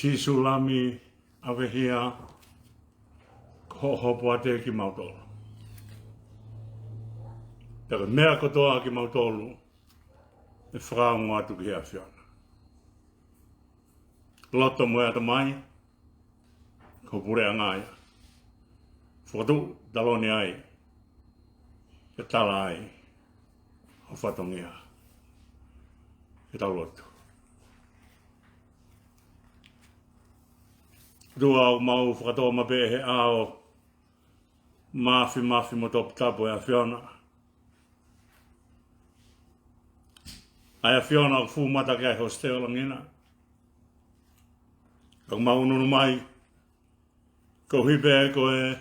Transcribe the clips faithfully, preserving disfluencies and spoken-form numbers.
Sīsū Lami, ʻave hia, ko hoʻo hopoate kimautolu. Pea ko e meʻa kotoa kimautolu ʻe fakaongo atu ki he ʻAfiona. Loto mo e ʻatamai, ko ho puleʻanga ia. Fokotuʻu taloni ai, ke tala ai ho fatongia. Ke tau lotu. ʻOtua, ʻoku mau fakatōmapeʻe he ʻao mafimafi mo toputapu ʻo e ʻAfiona. ʻA e ʻAfiona ʻoku fuʻu mata ki ai ho siteolangina. ʻOku mau ʻunuʻunu mai, koeʻuhi pē ko e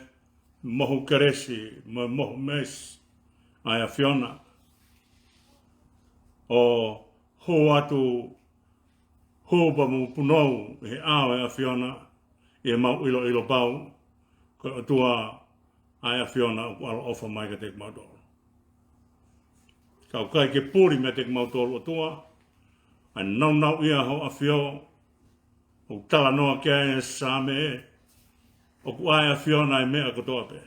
mohu kelesi, mo e mohu meesi ʻa e ʻAfiona. ʻO hū atu, hū pea mo punou ʻi he ʻao ʻo e ʻAfiona, ʻi heʻemau ʻiloʻilo pau, ko e ʻOtua ʻa e ʻAfiona ʻoku ʻaloʻofa mai kiate kimautolu. Ka ʻoku ʻikai ke puli meiate kimautolu ʻOtua, ʻa e nāunauʻia ho ʻAfio, ʻoku talanoa ki ai e Saame, ʻoku ʻa e ʻAfiona ʻa e meʻa kotoa pē.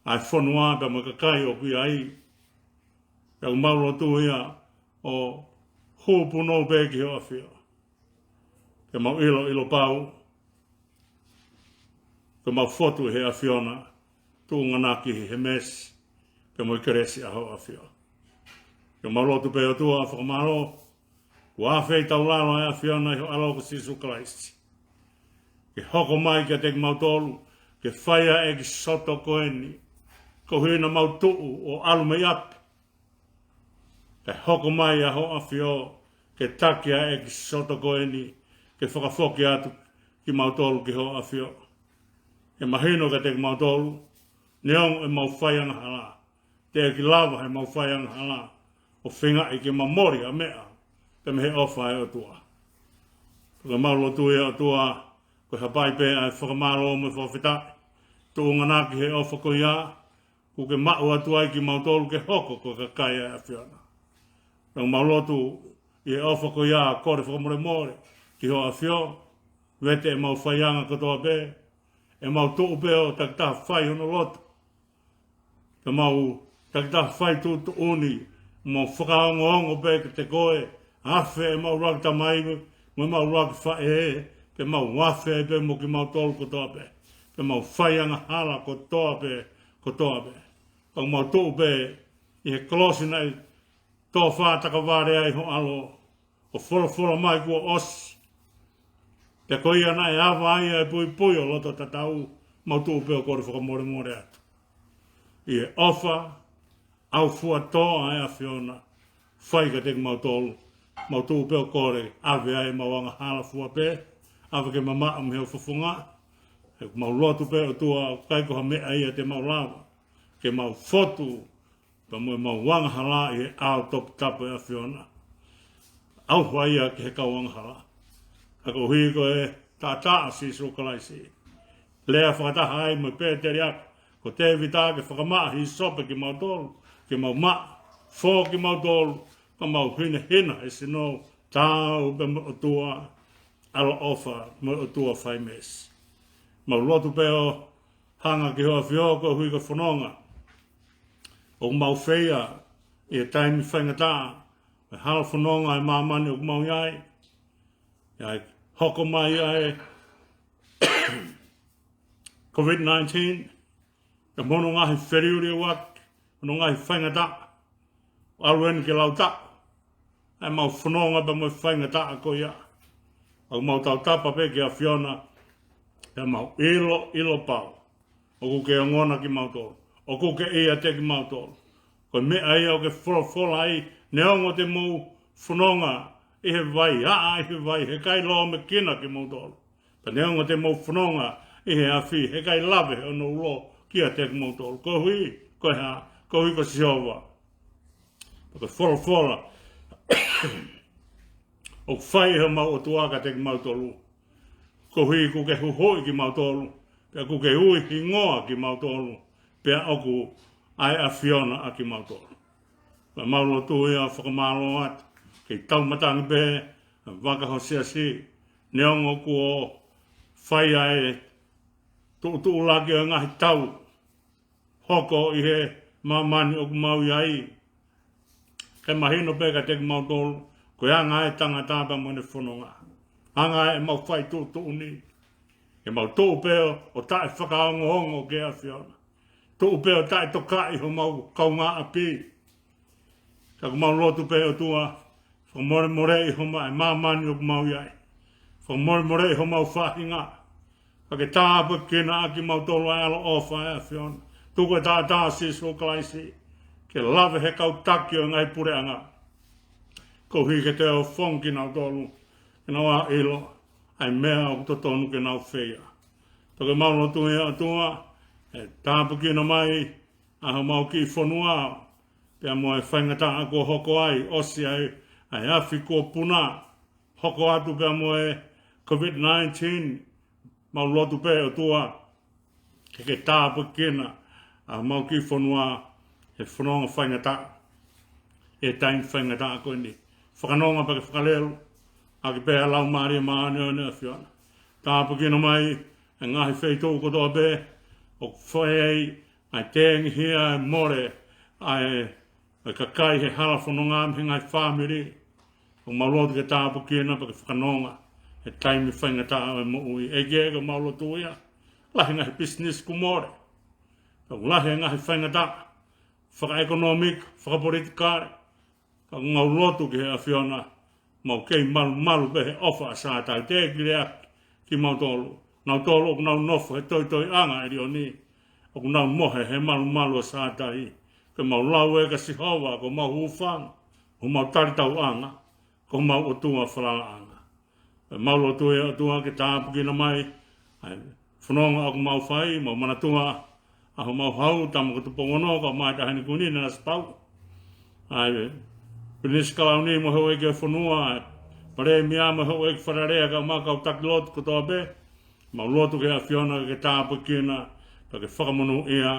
ʻA e fonua pea mo e kakai ʻoku ʻi ai, pea ʻoku mau lotu ia ʻo hū punou pē ki ho ʻAfio. Ke mau ʻiloʻilo pau, ke mau fotu ʻi he ʻAfiona, tuʻunga ʻaki ʻi he meesi, pea mo e kelesi ʻa ho ʻAfio. Ke mau lotu pē ʻOtua fakamālō, kuo ʻafeitaulalo ʻa e ʻAfiona ʻi ho ʻAlo ko Sīsū Kalaisi. Ke hoko mai kiate kimautolu, ke fai ʻa e ʻEkisoto ko eni, koeʻuhi naʻa mau tuʻu ʻo ʻalu mei ʻapi. Kae hoko mai ʻa ho ʻAfio, ke taki ʻa e ʻEkisoto ko eni, ke fakafoki atu kimautolu ki ho ʻAfio. ʻE mahino kiate kimautolu, neongo ʻemau fai angahala, teʻeki lava heʻemau fai angahala ʻo feingaʻi ke mau mole ʻa e meʻa, pea mei he ʻofa ʻa e ʻOtua. Pea ʻoku mau lotu ia ʻOtua, ko e hapai pē ʻa e fakamālō mo e fakafetaʻi, tuʻunga ʻaki he ʻofa ko ia, kuo ke maʻu atu ai kimautolu ke hoko ko e kakai ʻa e ʻAfiona. Pea ʻoku mau lotu ʻi he ʻofa ko ia, kole fakamolemole ki ho ʻAfio, vete ʻemau faianga kotoa pē, ʻemau tuʻu pē ʻo takitaha fai hono lotu. Ke mau takitaha fai tuʻutuʻuni, mau fakaongoongo pē kiate koe, afe ʻemau ʻuluaki tamai mo ʻemau ʻuluaki faʻē, ke mau afe ai pē mo kimautolu kotoa pē, ke mau fai angahala kotoa pē, kotoa pē. Pea ʻoku mau tuʻu pē ʻi he kolosi naʻe tō fātaka vale ai ho ʻAlo, ʻo folofola mai kuo ʻosi. Pea ko ia naʻe ava ai ʻa e puipui ʻo loto tatau, mau tuʻu pē ʻo kole fakamolemole atu. ʻI he ʻofa, ʻaufuatō ʻa e ʻAfiona, fai kiate kimautolu, mau tuʻu pē ʻo kole, ʻave ai ʻemau angahala fua pē, ʻave ke mamaʻo mei ho fofonga. ʻOku mau lotu pē ʻOtua, ʻoku ʻikai ko ha meʻa ia te mau lava, ke mau fotu, pea mo ʻemau angahala ʻi he ʻao toputapu ʻo e ʻAfiona. ʻAuha ia ki he kau angahala. Ka koeʻuhi ko e taʻataʻa ʻo Sīsū Kalaisi, lea fakataha ai mo e pēteliake ko Tēvita ke fakamaʻa hīsope kimautolu, ke mau maʻa, fō kimautolu, pea mau hinehina he sino, taau pē mo e ʻOtua ʻaloʻofa, mo e ʻOtua fai meesi. Mau lotu pē ʻo hanga ki ho ʻAfio koeʻuhi ko e fononga ʻoku mau feia ʻi he taimi faingataʻa, ʻi he hala fononga ʻi māmani ʻoku mau ʻi ai. ʻI ai, hoko mai ai e COVID nineteen, pea mo hono ngaahi feliuliuaki, hono ngaahi faingataʻa, ʻo ʻalu eni ke lautaʻu ʻa ʻemau fononga pea mo e faingataʻa ko ia. ʻOku mau tautapa pē ki he ʻAfiona, pea mau ʻiloʻilo pau ʻoku ke ongona kimautolu, ʻoku ke ʻiate kimautolu. Ko e meʻa ia ʻoku ke folofola ai, neongo te mou fononga ʻi he vai, ʻā ʻi he vai, heʻikai lōmekina kimoutolu. Pea neongo te mou fononga ʻi he afi, heʻikai lave hono ulo kiate kimoutolu. Koeʻuhi ko e hā? Koeʻuhi ko Sihova. Pea ko e folofola ʻoku fai ʻe homau ʻOtua kiate kimautolu, koeʻuhi kuo ke huhuʻi kimautolu, pea kuo ke ui hingoa kimautolu, pea ʻoku ʻa e ʻAfiona ʻa kimautolu. Pea mau lotu ia ʻo fakamālō atu, kei taumatangi pē vaka ho siasi, neongo kuo fai ʻa e tuʻutuʻulaki ʻo e ngaahi tau hoko ʻi he māmani ʻoku mau ʻi ai. Ke mahino pē kiate kimautolu, ko e anga ʻa e tangata pea mo ʻene fononga. Anga ʻemau fai tuʻutuʻuni. Ke mau tuʻu pē ʻo taʻefakaongoongo ki he ʻAfiona. Tuʻu pē ʻo taʻetokaʻi homau kaungāʻapi. Ka ʻoku mau lotu pē ʻOtua, fakamolemoleʻi homau māmani ʻoku mau ʻi ai. Fakamolemoleʻi homau faʻahinga. Ka ke tāpuekina ʻa kimautolu ʻa e ʻaloʻofa ʻa e ʻAfiona. Tuku e taʻataʻa ʻo Sīsū Kalaisi ke lave he kau taki ʻo e ngaahi puleʻanga. Koeʻuhi ke toe ʻofongi kinautolu, ke nau ʻilo ʻa e meʻa ʻoku totonu ke nau feia. Toki mau lotu ia ʻOtua, ʻe tāpuekina mai ʻa homau kiʻi fonua, pea mo e faingataʻa kuo hoko ai, ʻosi ai ʻa e afi kuo puna, hoko atu pea mo e COVID nineteen, mau lotu pē ʻOtua, ke ke tāpuekina ʻa homau kiʻi fonua he fononga faingataʻa, he taimi faingataʻa ko eni. Fakanonga pea ke fakalelu ʻaki pē ʻa e Laumālie Māʻoniʻoni ʻa e ʻAfiona. Tāpuekina mai ʻa e ngaahi feituʻu kotoa pē ʻoku fai ai ʻa e tengihia ʻa e mole ʻa e, ʻa e kakai he hala fononga mo e ngaahi fāmili. ʻOku mau lotu ke tāpuekina pea ke fakanonga he taimi faingataʻa ʻo e moʻui. ʻEiki ē, ʻoku mau lotu ia, lahi e ngaahi pisinisi kuo mole. ʻOku lahi e ngaahi faingataʻa fakaʻekonōmika, fakapolitikale. Ka ʻoku mau lotu ki he ʻAfiona, mau kei malumalu pē he ʻofa ʻa Sātai, teʻeki lea kimautolu. Nautolu ʻoku nau nofo he toitoiʻanga ʻo e ʻEiki, ʻoku nau mohe he malumalu ʻo Sātai. Ke mau lau ē kia Sihova ko homau hūfanga, ko homau talitauʻanga, ko homau ʻOtua falalaʻanga. ʻOku mau lotu ē ʻOtua ke tāpuekina mai ʻa e fononga ʻoku mau fai, mau manatua ʻa homau hau, Tama ko Tupou Ono, kae ʻumaʻā e Taʻahine Kuini Nanasipauʻu, ʻa e Pilinisi Kalauni mo e houʻeiki ʻo e fonua, ʻa e Palēmia mo e houʻeiki Fale Alea, kae ʻumaʻā e kau taki lotu kotoa pē. Mau lotu ki he ʻAfiona ke tāpuekina, pea ke fakamonūʻia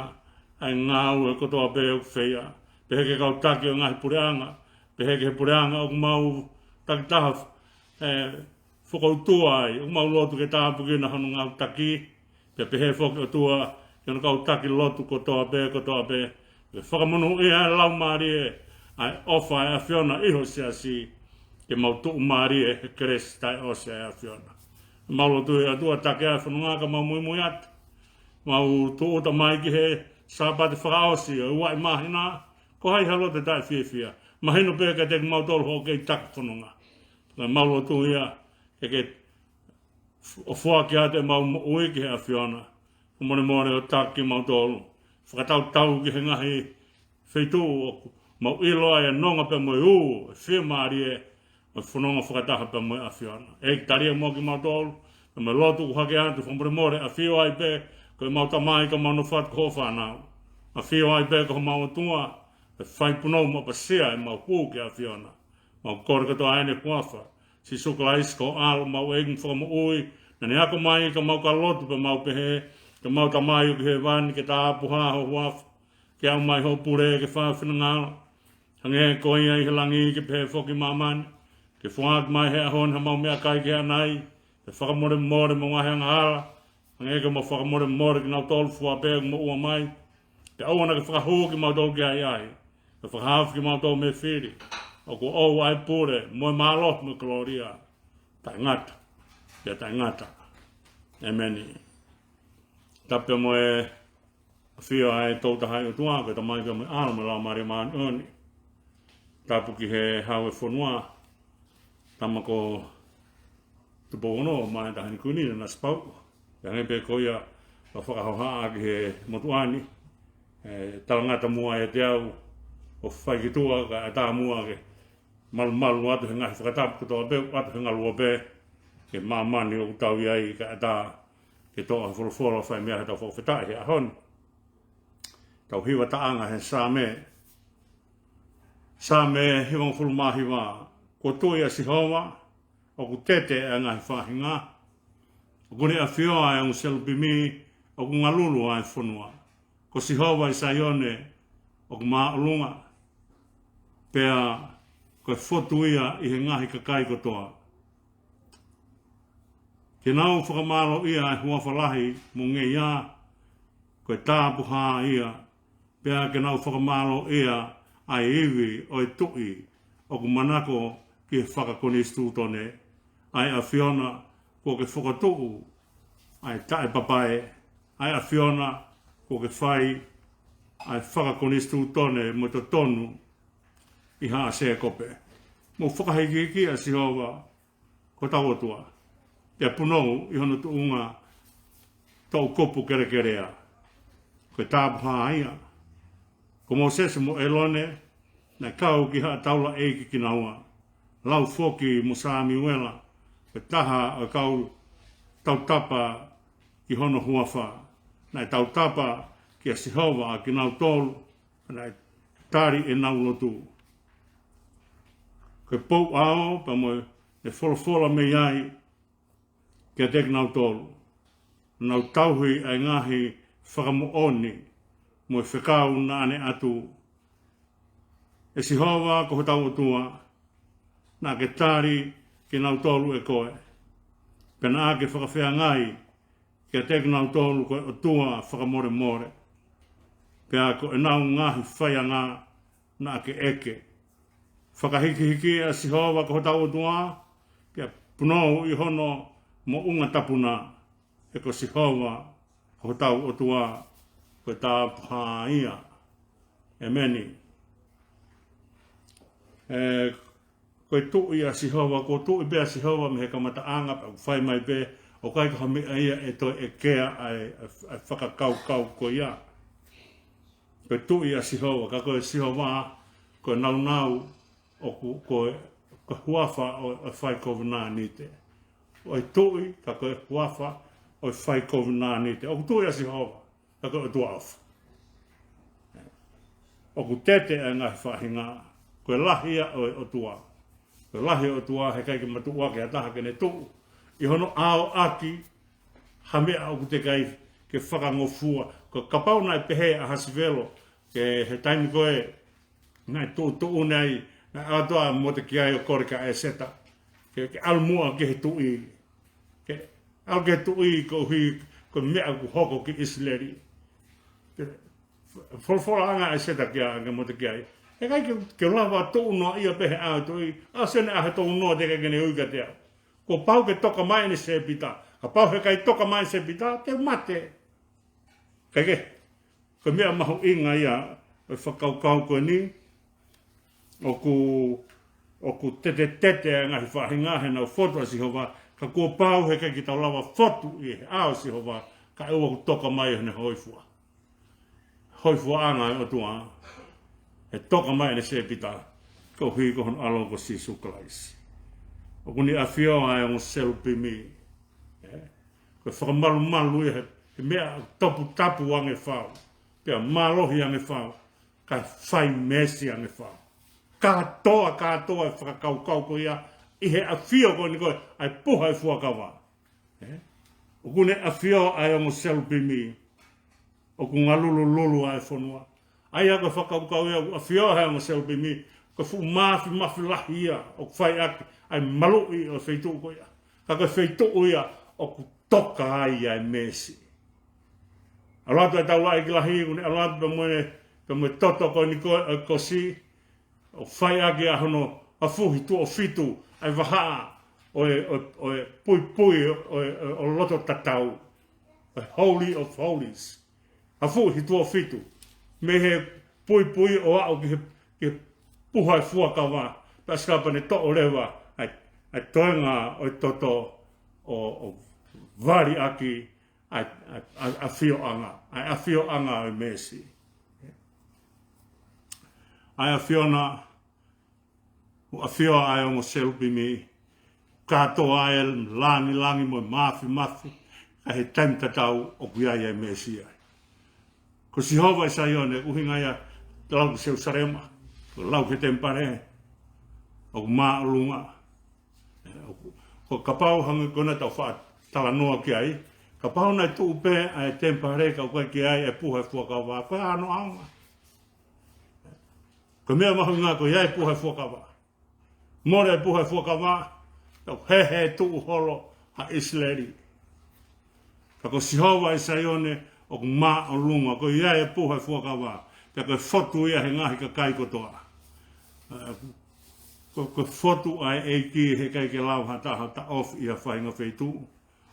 ʻa e ngāue kotoa pē ʻoku feia. Pehē ki he kau taki ʻo e ngaahi puleʻanga, pehē ki he puleʻanga ʻoku mau takitaha, ē, fokoutua ai, ʻoku mau lotu ke tāpuekina hono ngāue taki, pea pehē foki ʻOtua ki hono kau taki lotu kotoa pē, kotoa pē. Ke fakamonūʻia ʻa e Laumālie, ʻa e ʻofa ʻa e ʻAfiona ʻi ho siasi, ke mau tuʻumālie he kelesi taʻeʻosi ʻa e ʻAfiona. Mau lotu ē ʻOtua, takiʻa e fononga kae mau muimui atu. Mau tūʻuta mai ki he Sāpate fakaʻosi ʻo e ua ʻi māhina, ko hai ha loto taʻefiefia. Mahino pē kiate kimautolu hoʻo kei taki fononga. Ka mau lotu ia, ke ke ʻo foaki atu ʻemau moʻui ki he ʻAfiona. Fakamolemole ʻo taki kimautolu. Fakatautau ki he ngaahi feituʻu ʻoku mau ʻilo ai e nonga pea mo e ʻū, e fiemālie ʻo e fononga fakataha pea mo e ʻAfiona. ʻEiki, tali muʻa kimautolu, pea mo e lotu ʻoku hake atu, fakamolemole, ʻafio ai pē ko ʻemau Tamai, ka mau nofo atu ko hoʻo fānau. ʻAfio ai pē ko homau ʻOtua, ʻe fai punou mo ʻapasia ʻemau hū ki he ʻAfiona. Mau kole kotoa ʻeni he huafa Sīsū Kalaisi ko ho ʻAlo, homau ʻEiki mo Fakamoʻui, naʻa ne ako mai ka mau ka lotu pea mau pehē: Ko ʻemau Tamai ʻoku ʻi hēvani, ke tāpuhā ho huafa, ke aʻu mai hoʻo pule, ke fai ho finangalo, hangē ko ia ʻi he langi, ke pehē foki ʻi māmani. Ke foaki mai he ʻaho ni haʻamau meʻakai ki he ʻanai, pea fakamolemole ʻemau ngaahi angahala, hangē ko ʻemau fakamolemole kinautolu fua pē ʻoku moʻua mai. Pea ʻoua naʻa ke fakahū kimautolu ki he ʻahiʻahi, ka fakahaofi kimautolu mei he fili. ʻOku ʻoʻou ʻa e pule, mo e mālohi, mo e kolōlia, taʻengata pea taʻengata. ʻEmeni. Tapu pea mo e ʻafio ʻa e Tolu Tahaʻi ʻOtua, ko e Tamai pea mo e ʻAlo mo e Laumālie Māʻoniʻoni. Tapu ki he Hau ʻo e fonua, Tama ko Tupou Ono, mo e Taʻahine Kuini Nanasipauʻu. Pea hangē pē ko ia ʻoku fakahohaʻa ki he motuʻa ni, ʻe talangata muʻa ʻiate au ʻo fai ki tuʻa, kae ʻatā muʻa ke malumalu atu he ngaahi fakatapu kotoa pē, ʻoatu he ngaluope ki māmani ʻoku tau ʻi ai, kae ʻatā ke toʻo ha folofola fai mei ai haʻatau fakafetaʻi he ʻaho ni. Tau hiva taʻanga he Saame. Saame hivangofulu mā hiva. Kuo tui ʻa Sihova, ʻoku tete ʻa e ngaahi faʻahinga. ʻOku ne ʻafioʻi ʻa e ongo selupimi, ʻoku ngalulu ʻa e fonua. Ko Sihova ʻi Saione ʻoku māʻolunga, pea ko e fotu ia ʻi he ngaahi kakai kotoa. Te nau fakamālōʻia ʻa e huafa lahi mo ngeia, ko e tāpuhā ia, pea ke nau fakamālōʻia ʻa e ivi ʻo e tuʻi ʻoku manako ki he fakakonisitūtone, ʻa e ʻAfiona kuo ke fokotuʻu ʻa e taʻepapae, ʻa e ʻAfiona kuo ke fai ʻa e fakakonisitūtone mo e totonu ʻi haʻa Sēkope. Mou fakahikihiki ʻa Sihova ko hotau ʻOtua, pea punou ʻi hono tuʻunga toʻukupu kelekelea. Ko e tāpuhā ia. Ko Mōsese mo ʻĒlone naʻe kau ki haʻa taulaʻeiki kinaua. Lau foki mo Samiuela, ko e taha ʻo e kau tautapa ki hono huafa. Naʻe tautapa kia Sihova ʻa kinautolu, naʻe tali ʻenau lotu. Ko e pouʻao pea mo e folofola mei ai kiate kinautolu, nau tauhi ʻa e ngaahi fakamoʻoni mo e fekau naʻa ne ʻatu. ʻE Sihova ko hotau ʻOtua, naʻa ke tali kinautolu ʻe koe, pea naʻa ke fakafeangai kiate kinautolu ko e ʻOtua fakamolemole, pea ko ʻenau ngaahi faianga naʻa ke ʻeke. Fakahikihiki ʻa Sihova ko hotau ʻOtua, pea punou ʻi hono moʻunga tapu na. He ko Sihova ko hotau ʻOtua, ko e tāpuhā ia. ʻEmeni. ʻE, ko e tuʻi ʻa Sihova, ko e tuʻi pē ʻa Sihova mei he kamataʻanga, pea ʻoku fai mai pē, ʻoku ʻikai ko ha meʻa ia ʻe toe ʻekea ʻa e, ʻa e, ʻa e fakakaukau ko ia. Ko e tuʻi ʻa Sihova, ka ko e Sihova, ko e nāunau, ʻoku, ko e, ko e huafa ʻo, ʻo e fai kovinānite. ʻO e tuʻi, ka ko e huafa ʻo e fai kovinānite. ʻOku tuʻi ʻa Sihova, ka ko e ʻOtua ʻofa. ʻOku tete ʻa e ngaahi faʻahinga, ko e lahi ia ʻo e ʻOtua. Ko e lahi ʻo e ʻOtua, heʻikai ke matuʻuaki ha taha ke ne tuʻu ʻi hono ʻaoʻaki ha meʻa ʻoku teʻeki ai ke fakangofua. Ko e kapau naʻe pehē ʻa ʻAhasivelo, ke he taimi ko ē naʻe tuʻutuʻuni ai, naʻe ʻalu atu ʻa Motekiai ʻo kole kia ʻEseta ke, ke ʻalu muʻa ki he tuʻi. Ke ʻalu ki he tuʻi koeʻuhi ko e meʻa ʻoku hoko ki ʻIsileli. Ke folofolaʻanga ʻa ʻEseta kia, kia Motekiai, heʻikai ke, ke lava tuʻu noaʻia pē he ʻao ʻo e tuʻi, ʻa sene ʻa he tau noa teʻeki ke ne ui kiate au. Kuo pau ke toka mai ʻene sēpita. Kapau heʻikai toka mai sēpita, te mate. Kae kehe, ko e meʻa mahuʻinga ia ʻo e fakakaukau ko eni, ʻoku, ʻoku tetetete ʻa e ngaahi faʻahinga heʻenau fotu ʻa Sihova, ka kuo pau heʻikai ke tau lava fotu ʻi he ʻao ʻo Sihova, kae ʻoua kuo toka mai ʻene hōifua. Hōifuaʻanga ʻo e ʻOtua, ʻe toka mai ʻene sēpita, koeʻuhi ko hono ʻAlo ko Sīsū Kalaisi. ʻOku ne ʻafio ʻa e ongo selupimi, ē? Ko e fakamalumalu ia he, he meʻa toputapu ange fau, pea mālohi ange fau, kae fai meesi ange fau. Kātoa, kātoa e fakakaukau ko ia ʻi he ʻafio ko eni ko ē ʻa e puha ʻo e fuakava. Ē? ʻOku ne ʻafio ʻa e ongo selupimi, ʻoku ngalulululu ʻa e fonua. ʻA ia ko e fakakaukau ia ʻoku ʻafio ʻa e ongo selupimi, ko e fuʻu māfimafi lahi ia ʻoku fai ʻaki ʻa e maluʻi ʻo e feituʻu ko ia. Ka ko e feituʻu ia ʻoku toka ai ʻa e meesi. ʻAlu atu ʻa e taulaʻeiki lahi, ʻoku ne ʻalu atu pea mo e, pea mo e toto ko eni ko ē ʻo e kosi, ʻo fai ʻaki ʻa hono ʻafuhi tuʻo fitu ʻa e vahaʻa ʻo e, ʻo e, ʻo e puipui ʻo e, ʻo e loto tatau, ʻo e Holy of Holies. ʻAfuhi tuʻo fitu mei he puipui ʻo aʻu ki he, ki he puha ʻo e fuakava, pea ʻosi kapau ne toʻo leva ʻa e, ʻa e toenga ʻo e toto ʻo, ʻo vali ʻaki ʻa e, ʻa e, ʻa e ʻafioʻanga, ʻa e ʻafioʻanga ʻo e meesi. ʻA e ʻAfiona, ʻoku ʻafio ʻa e ongo selupimi, kātoa e langilangi mo e māfimafi, ka he taimi tatau ʻoku ʻi ai ʻa e meesi ai. Ko Sihova ʻi Saione, ʻuhinga ia ʻa e lau ki Selusalema, ko e lau ki he temipale, ʻoku māʻolunga. Ko e kapau hangē ko ena ʻoku tau faʻa talanoa ki ai, kapau naʻe tuʻu pē ʻa e temipale ka ʻoku ʻikai ke ʻi ai e puha ʻo e fuakava, ko e hā hono ʻaonga? Ko e meʻa mahuʻinga ko e ʻi ai e puha ʻo e fuakava. Mole e puha ʻo e fuakava, tau hehē tuʻu holo, ʻa ʻIsileli. Ka ko Sihova ʻi Saione ʻoku māʻolunga, ko ia ʻe puha e fuakava, pea ko e fotu ia he ngaahi kakai kotoa. Ē, ko, ko e fotu ʻa e ʻEiki, heʻikai ke lava ha taha ʻo taʻofi ʻi ha faʻahinga feituʻu.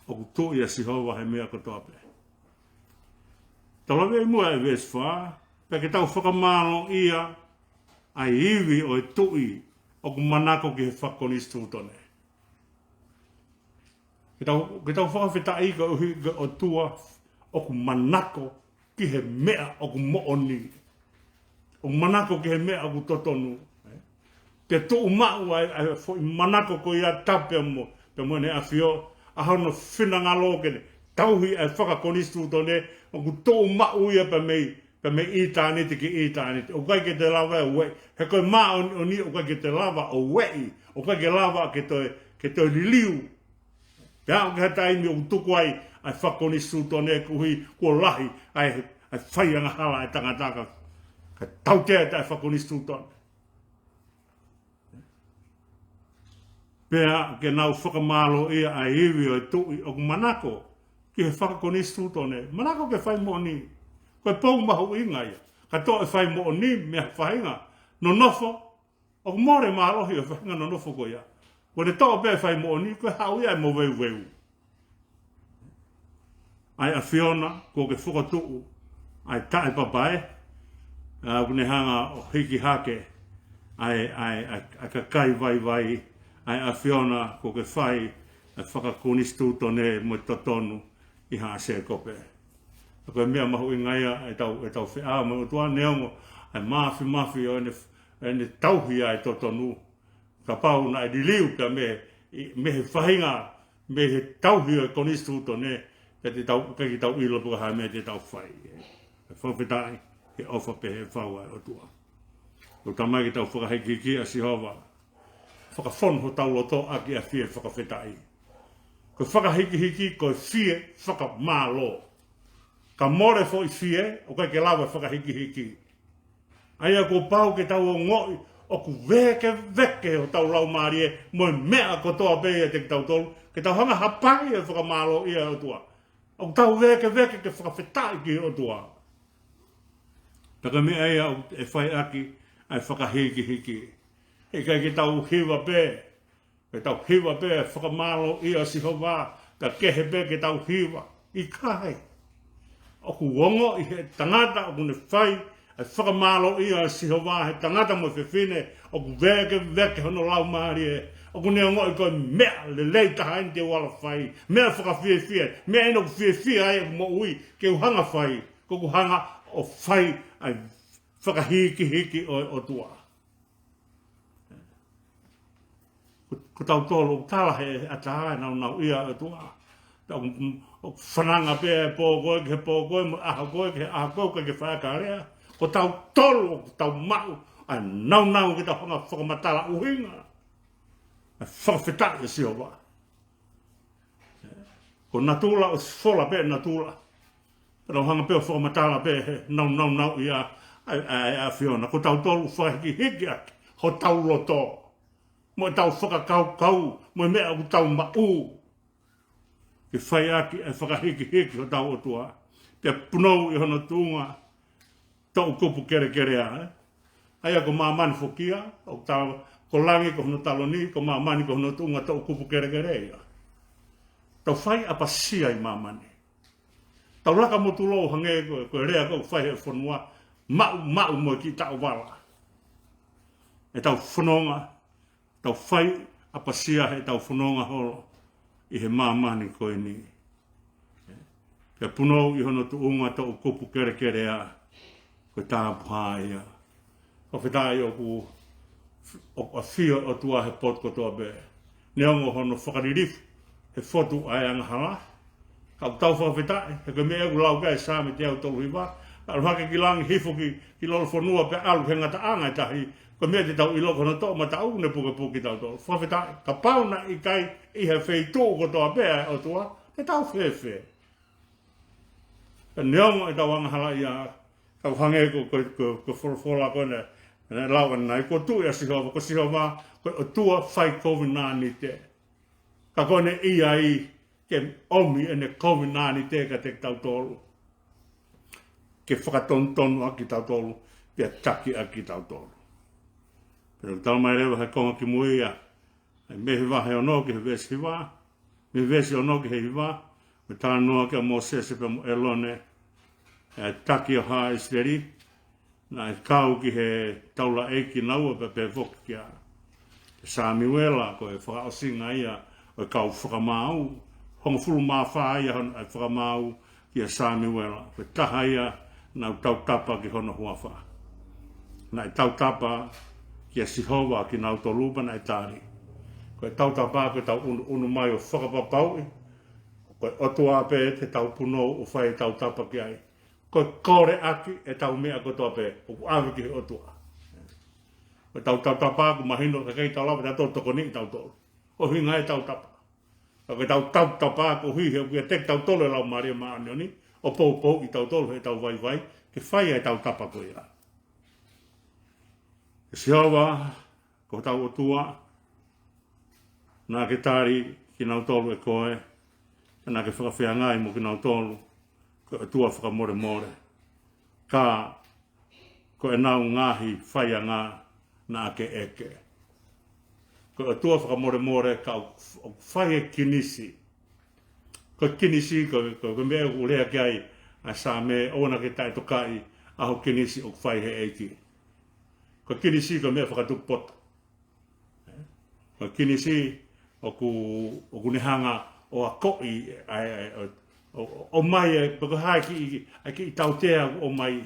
ʻOku tuʻi ʻa Sihova he meʻa kotoa pē. Tau lau ʻi muʻa e veesi fā, pea ke tau fakamālōʻia ʻa e ivi ʻo e tuʻi ʻoku manako ki he fakakonisitūtone. Ke tau, ke tau fakafetaʻi koeʻuhi ko e ʻOtua ʻoku manako ki he meʻa ʻoku moʻoni. ʻOku manako ki he meʻa ʻoku totonu. Pea tuʻu maʻu ʻa e, ʻa e foʻi manako ko ia tapu pea mo, pea mo ʻEne ʻAfio, ʻa hono finangalo ke ne tauhi ʻa e fakakonisitūtone, ʻoku tuʻu maʻu ia pea mei, pea mei ʻitāniti ki ʻitāniti. ʻOku ʻikai ke te lava ʻo ueʻi. He ko e māʻoniʻoni ʻoku ʻikai ke te lava ʻo ueʻi. ʻOku ʻikai ke lava ke toe, ke toe liliu. Pea aʻu ki ha taimi ʻoku tuku ai ʻa e fakakonisitūtone koeʻuhi kuo lahi ʻa e, ʻa e faiangahala ʻa e tangata ka, ka tautea ʻa e fakakonisitūtone. Pea ke nau fakamālōʻia ʻa e ivi ʻo e tuʻi ʻoku manako ki he fakakonisitūtone. Manako ke fai moʻoni. Ko e pou mahuʻinga ia. Ka toʻo e fai moʻoni mei ha faʻahinga nonofo, ʻoku mole mālohi ʻo e faʻahinga nonofo ko ia. Ko ʻene toʻo pē fai moʻoni, ko e haʻu ia ʻo moveuveu. ʻA e ʻAfiona, kuo ke fokotuʻu ʻa e taʻepapa ē, ʻa ʻoku ne hanga ʻo hiki hake ʻa e, ʻa e, ʻa e, ʻa e kakai vaivai, ʻa e ʻAfiona, kuo ke fai ʻa e fakakonisitūtone mo e totonu ʻi haʻa Sēkope. Ko e meʻa mahuʻinga ia ʻetau, ʻetau feʻao mo e ʻOtua, neongo ʻa e māfimafi ʻo ʻene, ʻene tauhi ʻa e totonu. Kapau naʻe liliu pea mei, mei he faʻahinga, mei he tauhi ʻo e konisitūtone, pea te tau, ʻikai ke tau ʻilo pe ko e hā e meʻa te tau fai. Fakafetaʻi he ʻofa pehē fau ʻa e ʻOtua. ʻOku tau mai ke tau fakahikihiki ʻa Sihova. Fakafonu hotau loto ʻaki ʻa e fie fakafetaʻi. Ko e fakahikihiki, ko e fie fakamālō. Ka mole foʻi fie, ʻoku ʻikai ke lava fakahikihiki. ʻA ia kuo pau ke tau ongoʻi ʻoku vēkeveke hotau laumālie mo e meʻa kotoa pē ʻiate kitautolu, ke tau hanga ʻo hapai e fakamālōʻia ʻa e ʻOtua. ʻOku tau vēkeveke ke fakafetaʻi ki he ʻOtua. Pea ko e meʻa ia ʻoku fai ʻaki ʻa e fakahikihiki. Heʻikai ke tau hiva pē, ke tau hiva pē fakamālōʻia ʻa Sihova, pea kehe pē ke tau hiva. ʻIkai. ʻOku ongoʻi he tangata ʻoku ne fai ʻa e fakamālōʻia ʻa Sihova, he tangata mo e fefine ʻoku vēkeveke hono laumālie. ʻOku ne ongoʻi ko e meʻa lelei taha eni te u ala fai. Meʻa fakafiefia, meʻa eni ʻoku fiefia ai ʻeku moʻui, ke u hanga ʻo fai, ko ʻeku hanga ʻo fai ʻa e fakahikihiki ʻo e ʻOtua. Ko, ko tautolu ʻoku tala he ʻatā ʻa e naunau ia ʻa e ʻOtua. Tau, ʻoku fananga pē ʻa e pō ko ē ki he pō ko ē, mo e ʻaho ko ē ki he ʻaho ko ē, ʻoku ʻikai ke fai ʻaki ha lea. Ko tautolu ʻoku tau maʻu ʻa e naunau ke tau hanga ʻo fakamatala ʻuhinga ʻa e fakafetaʻi ʻa Sihova. Ko natula ʻosi fola pē natula. Pea tau hanga pē ʻo fakamatala pē he naunau ia ʻa e, ʻa e, ʻa e ʻAfiona. Ko tautolu fakahikihiki ʻaki hotau loto, mo ʻetau fakakaukau, mo e meʻa ʻoku tau maʻu, ke fai ʻaki ʻa e fakahikihiki hotau ʻOtua. Pea punou ʻi hono tuʻunga toʻukupu kelekelea, ē? ʻA ia ko māmani foki ia, ʻoku tau, ko langi ko hono taloni, ko māmani ko hono tuʻunga toʻukupu kelekele ia. Tau fai ʻapasia ʻi māmani. Tau laka mo tulou hangē ko, ko e lea ko ē ʻoku fai he fonua, maʻu, maʻu mo e kiʻi taʻovala. ʻEtau fononga, tau fai ʻapasia heʻetau fononga holo ʻi he māmani ko eni. Pea punou ʻi hono tuʻunga toʻukupu kelekelea, ko e tāpuhā ia. Fakafetaʻi ʻoku, ʻoku ʻafio e ʻOtua he potu kotoa pē. Neongo hono fakalilifu he fotu ʻa e angahala, ka ʻoku tau fakafetaʻi, he ko e meʻa ʻoku lau ki ai e Saame teau tolu hiva, ʻalu hake ki langi, hifo ki, ki lolofonua pea ʻalu ki he ngataʻanga ʻo e tahi, ko e meʻa te tau ʻilo ko hono toʻomataʻu ʻoku ne pukepuke kitautolu. Fakafetaʻi, kapau naʻe ʻikai ʻi he feituʻu kotoa pē ʻa e ʻOtua, te tau fēfē? Pea neongo ʻetau angahala ia, ka ʻoku hangē ko, ko, ko, ko e folofola ko ē naʻe, naʻe lau ʻanenai, kuo tuʻi ʻa Sihova, ko Sihova, ko e ʻOtua fai kovinānite. Ka ko ʻene ʻi ai ke ʻomi ʻene kovinānite kiate kitautolu, ke fakatonutonu ʻaki kitautolu, pea taki ʻaki kitautolu. Pea tau mai leva he konga kimui ia, ʻa ia mei he vahe ono ki he veesi hiva, mei he veesi ono ki he hiva, ʻoku talanoa ki ai ʻa Mōsese pea mo ʻĒlone, ʻa e taki ʻo haʻa ʻIsileli, naʻe kau ki he taulaʻeiki naua pea pehē foki kia Samiuela, ko e fakaʻosinga ia ʻo e kau fakamaau, hongofulu mā fā ia hono ʻai fakamaau kia Samiuela, ko e taha ia naʻa nau tautapa ki hono huafa. Naʻe tautapa kia Sihova kinautolu pea naʻe tali. Ko e tautapa ko ʻetau ʻunuʻunu mai ʻo fakapapauʻi ko e ʻOtua pē te tau punou ʻo fai e tautapa ki ai. Ko e kole ʻaki ʻetau meʻa kotoa pē ʻoku ʻave ki he ʻOtua. Ko ʻetau tautapa ʻoku mahino ʻoku ʻikai ke tau lava ʻo tau tokoniʻi kitautolu. ʻUhinga ia e tautapa. Ka ko ʻetau tautapa koeʻuhi he ʻoku ʻiate kitautolu e Laumālie Māʻoniʻoni ʻo poupouʻi kitautolu heʻetau vaivai ke fai ʻa e tautapa ko ia. ʻE Sihova, ko hotau ʻOtua, naʻa ke tali kinautolu ʻe koe, naʻa ke fakafeangai mo kinautolu, ko e ʻOtua fakamolemole. Ka ko ʻenau ngaahi faianga naʻa ke ʻeke. Ko e ʻOtua fakamolemole ka ʻoku, ʻoku fai e kinisi. Ko e kinisi, ko, ko, ko e meʻa ʻoku lea ki ai ʻa e Saame, ʻoua naʻa ke taʻetokaʻi ʻa ho kinisi ʻoku fai he ʻEiki. Ko e kinisi, ko e meʻa fakatupu poto. Ko e kinisi, ʻoku, ʻoku ne hanga ʻo akoʻi, ʻa e, ʻa e, ʻo, ʻo, ʻomai e, pe ko e hā e kiʻi, ʻa e kiʻi tautea ʻoku ʻomai.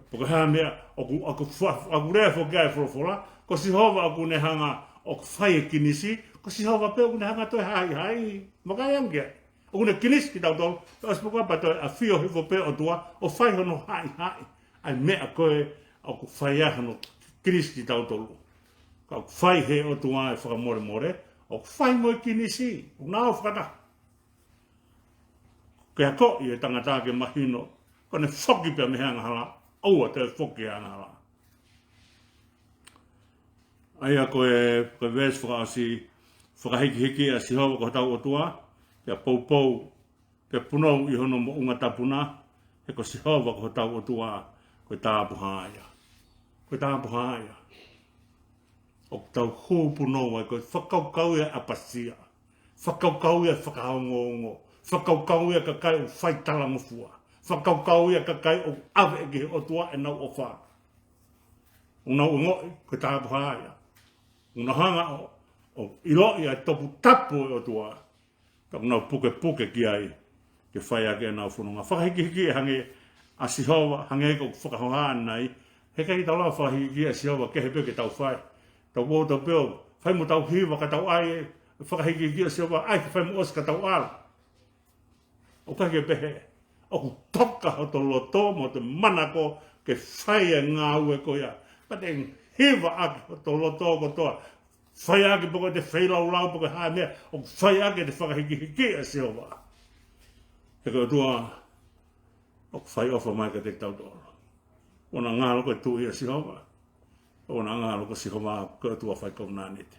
Pe ko e hā e meʻa, ʻoku, ʻoku fa-, ʻoku lea foki ʻa e folofola, ko Sihova ʻoku ne hanga ʻo fai e kinisi, ko Sihova pē ʻoku ne hanga ʻo toe haʻihaʻi. Makai ange ki ai. ʻOku ne kinisi kitautolu, ʻosi pē ko ia pea toe ʻafio hifo pē ʻOtua, ʻo fai hono haʻihaʻi. ʻA e meʻa ko ē, ʻoku fai ai hono kinisi kitautolu. Ka ʻoku fai he ʻOtua e fakamolemole, ʻoku fai mo e kinisi, ʻoku nau fakataha. Ke akoʻi e tangata ke mahino, ko ʻene foki pea mei he angahala, ʻoua te foki he angahala. ʻA ia ko e, ko e veesi fakaʻosi, fakahikihiki ʻa Sihova ko hotau ʻOtua, pea poupou, pea punou ʻi hono moʻunga tapu na, he ko Sihova ko hotau ʻOtua, ko e tāpuhā ia. Ko e tāpuhā ia. ʻOku tau hū punou ai, ko e fakakaukau ia ʻapasia. Fakakaukau ia fakaongoongo. Fakakaukau ia kakai ʻoku fai talangofua. Fakakaukau ia kakai ʻoku ʻave ki he ʻOtua ʻenau ʻofa. ʻOku nau ongoʻi, ko e tāpuhā ia. ʻOku nau hanga ʻo, ʻo ʻiloʻi ʻa e toputapu ʻo e ʻOtua. Ka ʻoku nau pukepuke ki ai, ke fai ʻaki ʻenau fononga. Fakahikihiki hangē ʻa Sihova, hangē ko e fakahohaʻa ʻanenai, he ʻikai ke tau lava fakahikihiki ʻa Sihova, kehe pē ke tau fai. Tau ō tau pē ʻo fai mo tau hiva ka tau ʻai, fakahikihiki ʻa Sihova, ʻai ke fai mo ʻosi ka tau ʻalu. ʻOku ʻikai ke pehē, ʻoku toka hoto loto mo te manako ke fai e ngāue ko ia. Ka te hiva ʻaki hoto loto kotoa, fai ʻaki pe ko ʻete feilaulau pe ko e hā e meʻa, ʻoku fai ʻaki ʻete fakahikihiki ʻa Sihova. He ko e ʻOtua, ʻoku fai ʻofa mai kiate kitautolu. ʻOua naʻa ngalo ko e Tuʻi ʻa Sihova. ʻOua naʻa ngalo ko Sihova, ko e ʻOtua fai kovinānite.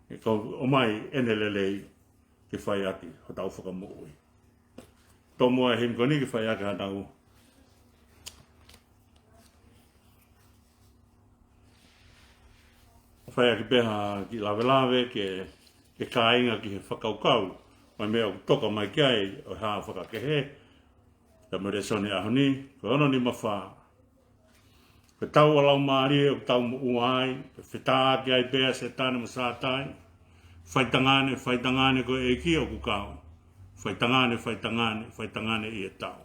He ʻoku ʻomai ʻene lelei, ke fai ʻaki hotau fakamoʻui. Tomuʻa e himi ko eni ke fai ʻaki haʻatau fai ʻaki pē ha kiʻi lavelave ke, ke kāinga ki he fakakaukau ʻo e meʻa ʻoku toka mai ki ai ʻo e hā fakakehe. Ka mo e lēsoni ʻaho ni, ko hono nima fā. Ko e tau ʻa e Laumālie ʻoku tau moʻua ai, ko e fetāʻaki ai pē ʻa Sētane mo Sātai. Faitangane, faitangane ko e ʻEiki ʻoku kau. Faitangane, faitangane, faitangane ʻi he tau.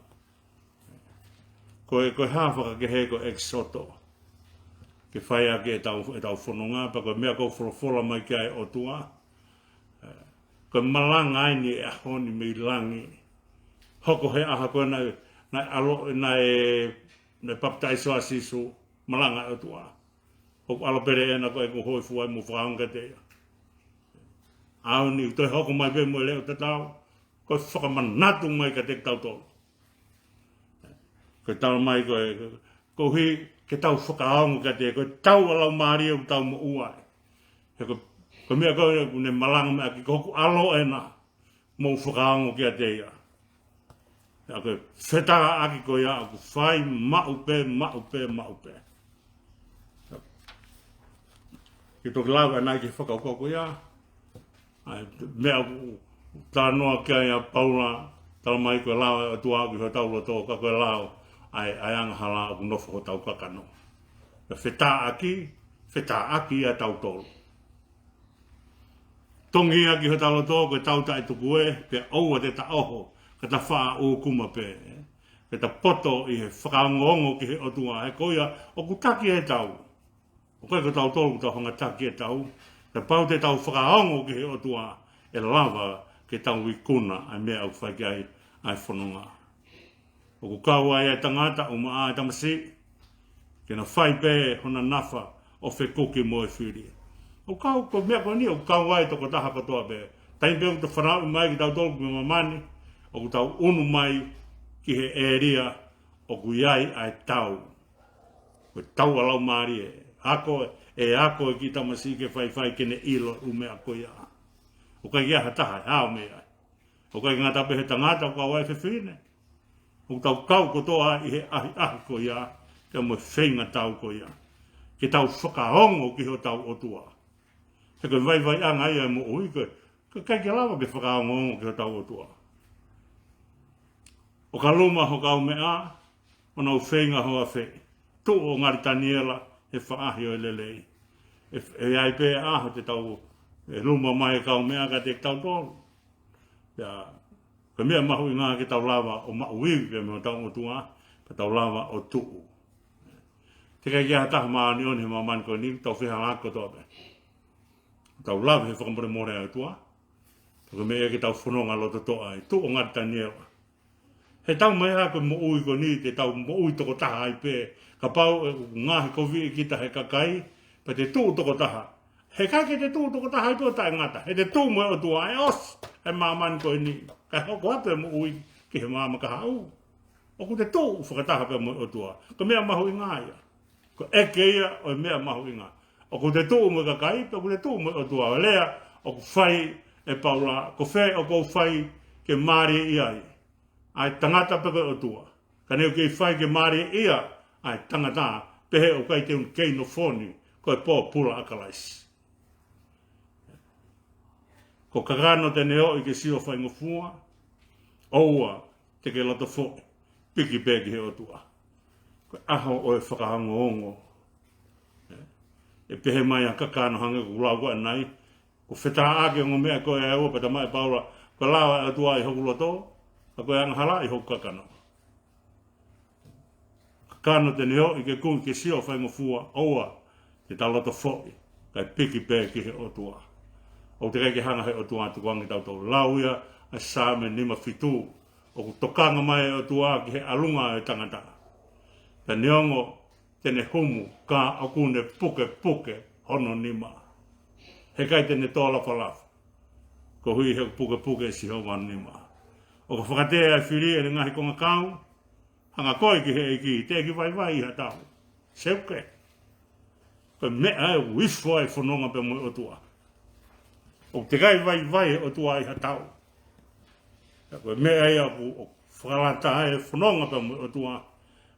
Ko e, ko e hā fakakehe ko e ʻEkisoto. Ke fai ʻaki ʻetau, ʻetau fononga, pea ko e meʻa ʻoku folofola mai ki ai ʻOtua. Ko e malanga eni e ʻaho ni mei langi. Hoko he ʻaho ko ē naʻe, naʻe ʻalo, naʻe, naʻe papitaiso ai ʻa Sīsū, malanga ʻa e ʻOtua. ʻOku ʻalu pē ena ko e ʻeku hōifua mo fakaongo kiate ia. ʻAho ni toe hoko mai pē mo e leʻo tatau, ko e fakamanatu mai kiate kitautolu. Ko e tau mai ko e, koeʻuhi ke tau fakaongo kiate ia, ko e tau ʻa e Laumālie ʻoku tau moʻua ai. He ko, ko e meʻa ko ē ʻoku ne malanga mai ʻaki ko hoku ʻAlo ena. mou fakaongo kiate ia. ʻA ko e fetāʻaki ko ia ʻoku fai maʻu pē, maʻu pē, maʻu pē. Ke toki lau ʻanai ki he fakakaukau ko ia. ʻA e meʻa ʻoku talanoa ki ai ʻa Paula, tala mai ko e lao ʻa e ʻOtua ki hotau loto, ka ko e lao ʻa e, ʻa e angahala ʻoku nofo hotau kakano. Ka fetāʻaki, fetāʻaki ʻa tautolu. Tongi ia ki hotau loto ko e tau taʻetuku ē, pea ʻoua te ta ʻoho, ka ta faʻa ʻūkuma pē. Pea ta poto ʻi he fakaongoongo ki he ʻOtua, he ko ia ʻoku taki ʻe he tau. ʻOku ʻikai ko tautolu ʻoku tau hanga taki ʻe he tau, kapau te tau fakaongo ki he ʻOtua, ʻe lava ke tau ikuna ʻa e meʻa ʻoku fai ki ai ʻa e fononga. ʻOku kau ai ʻa e tangata ʻumaʻā ʻa e tamasiʻi, ke na fai pē hona nafa ʻo fekuki mo e fili. ʻOku kau, ko e meʻa ko eni, ʻoku kau ai e tokotaha kotoa pē. Taimi pē ʻoku ta fanauʻi mai kitautolu ki māmani, ʻoku tau ʻunu mai ki he ʻēlia ʻoku ʻi ai ʻa e tau. Ko e tau ʻa e Laumālie. Ako, ʻe ako e kiʻi tamasiʻi ke faifai ke ne ʻilo e ʻū meʻa ko ia. ʻOku ʻikai ke ʻi ai ha taha ʻe hao mei ai. ʻOku ʻikai ke ngata pē he tangata, ʻoku kau ai e fefine. ʻOku tau kau kotoa ʻi he ʻahiʻahi ko ia, pea mo e feingatau ko ia. Ke tau fakaongo ki hotau ʻOtua. He ko e vaivaiʻanga ia ʻo e moʻui ko ē, ʻoku ʻikai ke lava ke fakaongoongo ki hotau ʻOtua. ʻO ka luma ho kaumeʻa, ʻo nau feinga hoʻo afeʻi. Tuʻu ʻo ngali Taniela he faʻahi ʻo e lelei. ʻE, ʻe ʻi ai pē ʻaho te tau, ʻe luma mai e kaumeʻa kiate kitautolu. Pea, ko e meʻa mahuʻinga ke tau lava ʻo maʻu ivi pea mo hotau ʻOtua, pea tau lava ʻo tuʻu. Teʻeki ai ke ʻi ai ha taha māʻoniʻoni he māmani ko eni, tau fehālaaki kotoa pē. Tau lave he fakamolemole ʻa e ʻOtua. Pea ko e meʻa ia ke tau fononga loto toʻa ai, tuʻu ʻo ngali Taniela. He tau mai ha ko e moʻui ko eni, te tau moʻui tokotaha ai pē. Kapau ʻe ngaahi koviʻi kita he kakai, pea te tuʻu tokotaha. He ʻikai ke te tuʻu tokotaha ai pē ʻo taʻengata. He te tuʻu mo e ʻOtua ʻe ʻosi ʻa e māmani ko eni. Kae hoko atu e moʻui ki he maama kahaʻu. ʻOku te tuʻu fakataha pē mo e ʻOtua. Ko e meʻa mahuʻinga ia. Ko e ʻeke ia ʻo e meʻa mahuʻinga. ʻOku te tuʻu mo e kakai, pea ʻoku te tuʻu mo e ʻOtua. ʻO lea, ʻoku fai ʻe Paula, ko fē ʻoku ou fai ke mālieʻi ai ʻa e tangata pe ko e ʻOtua. Ka ne u kei fai ke mālieʻia ʻa e tangata, pehē ʻoku ʻikai te u kei nofo ni, ko e pōpula ʻa Kalaisi. Ko e kakano te ne ʻoʻi ke sio faingofua, ʻoua te ke loto foʻi, piki pē ki he ʻOtua. Ko e ʻaho ʻo e fakaongoongo. ʻE pehē mai ʻa e kakano hangē ko ʻeku lau ko ē ʻanai, ko e fetāʻaki ongo meʻa ko ē ʻe ua pea tala mai ʻe Paula, ko e lao ʻa e ʻOtua ʻi hoku loto, ka ko e angahala ʻi hoku kakano. Kakano te ne ʻoʻi ke kui ke sio faingofua, ʻoua te ta loto foʻi, kae piki pē ki he ʻOtua. ʻOku teʻeki ai ke hanga he ʻOtua ʻo tukuange kitautolu. Lau ia ʻa e Saame nima fitu, ʻoku tokanga mai e ʻOtua ki he ʻalunga ʻo e tangata. Pea neongo te ne humu, ka ʻoku ne pukepuke hono nima. He ʻikai te ne tō lafalafa, koeʻuhi he ʻoku pukepuke ʻe Sihova hono nima. ʻOka fakatea ʻa e fili ʻene ngaahi kongakau, hanga koe ki he ʻEiki, teʻeki vaivai ʻi ha tau. Seuke. Ko e meʻa ʻoku ifo ai e fononga pea mo e ʻOtua. ʻOku teʻeki ai vaivai e ʻOtua ʻi ha tau. Pea ko e meʻa ia ʻoku, ʻoku fakalata ai e fononga pea mo e ʻOtua.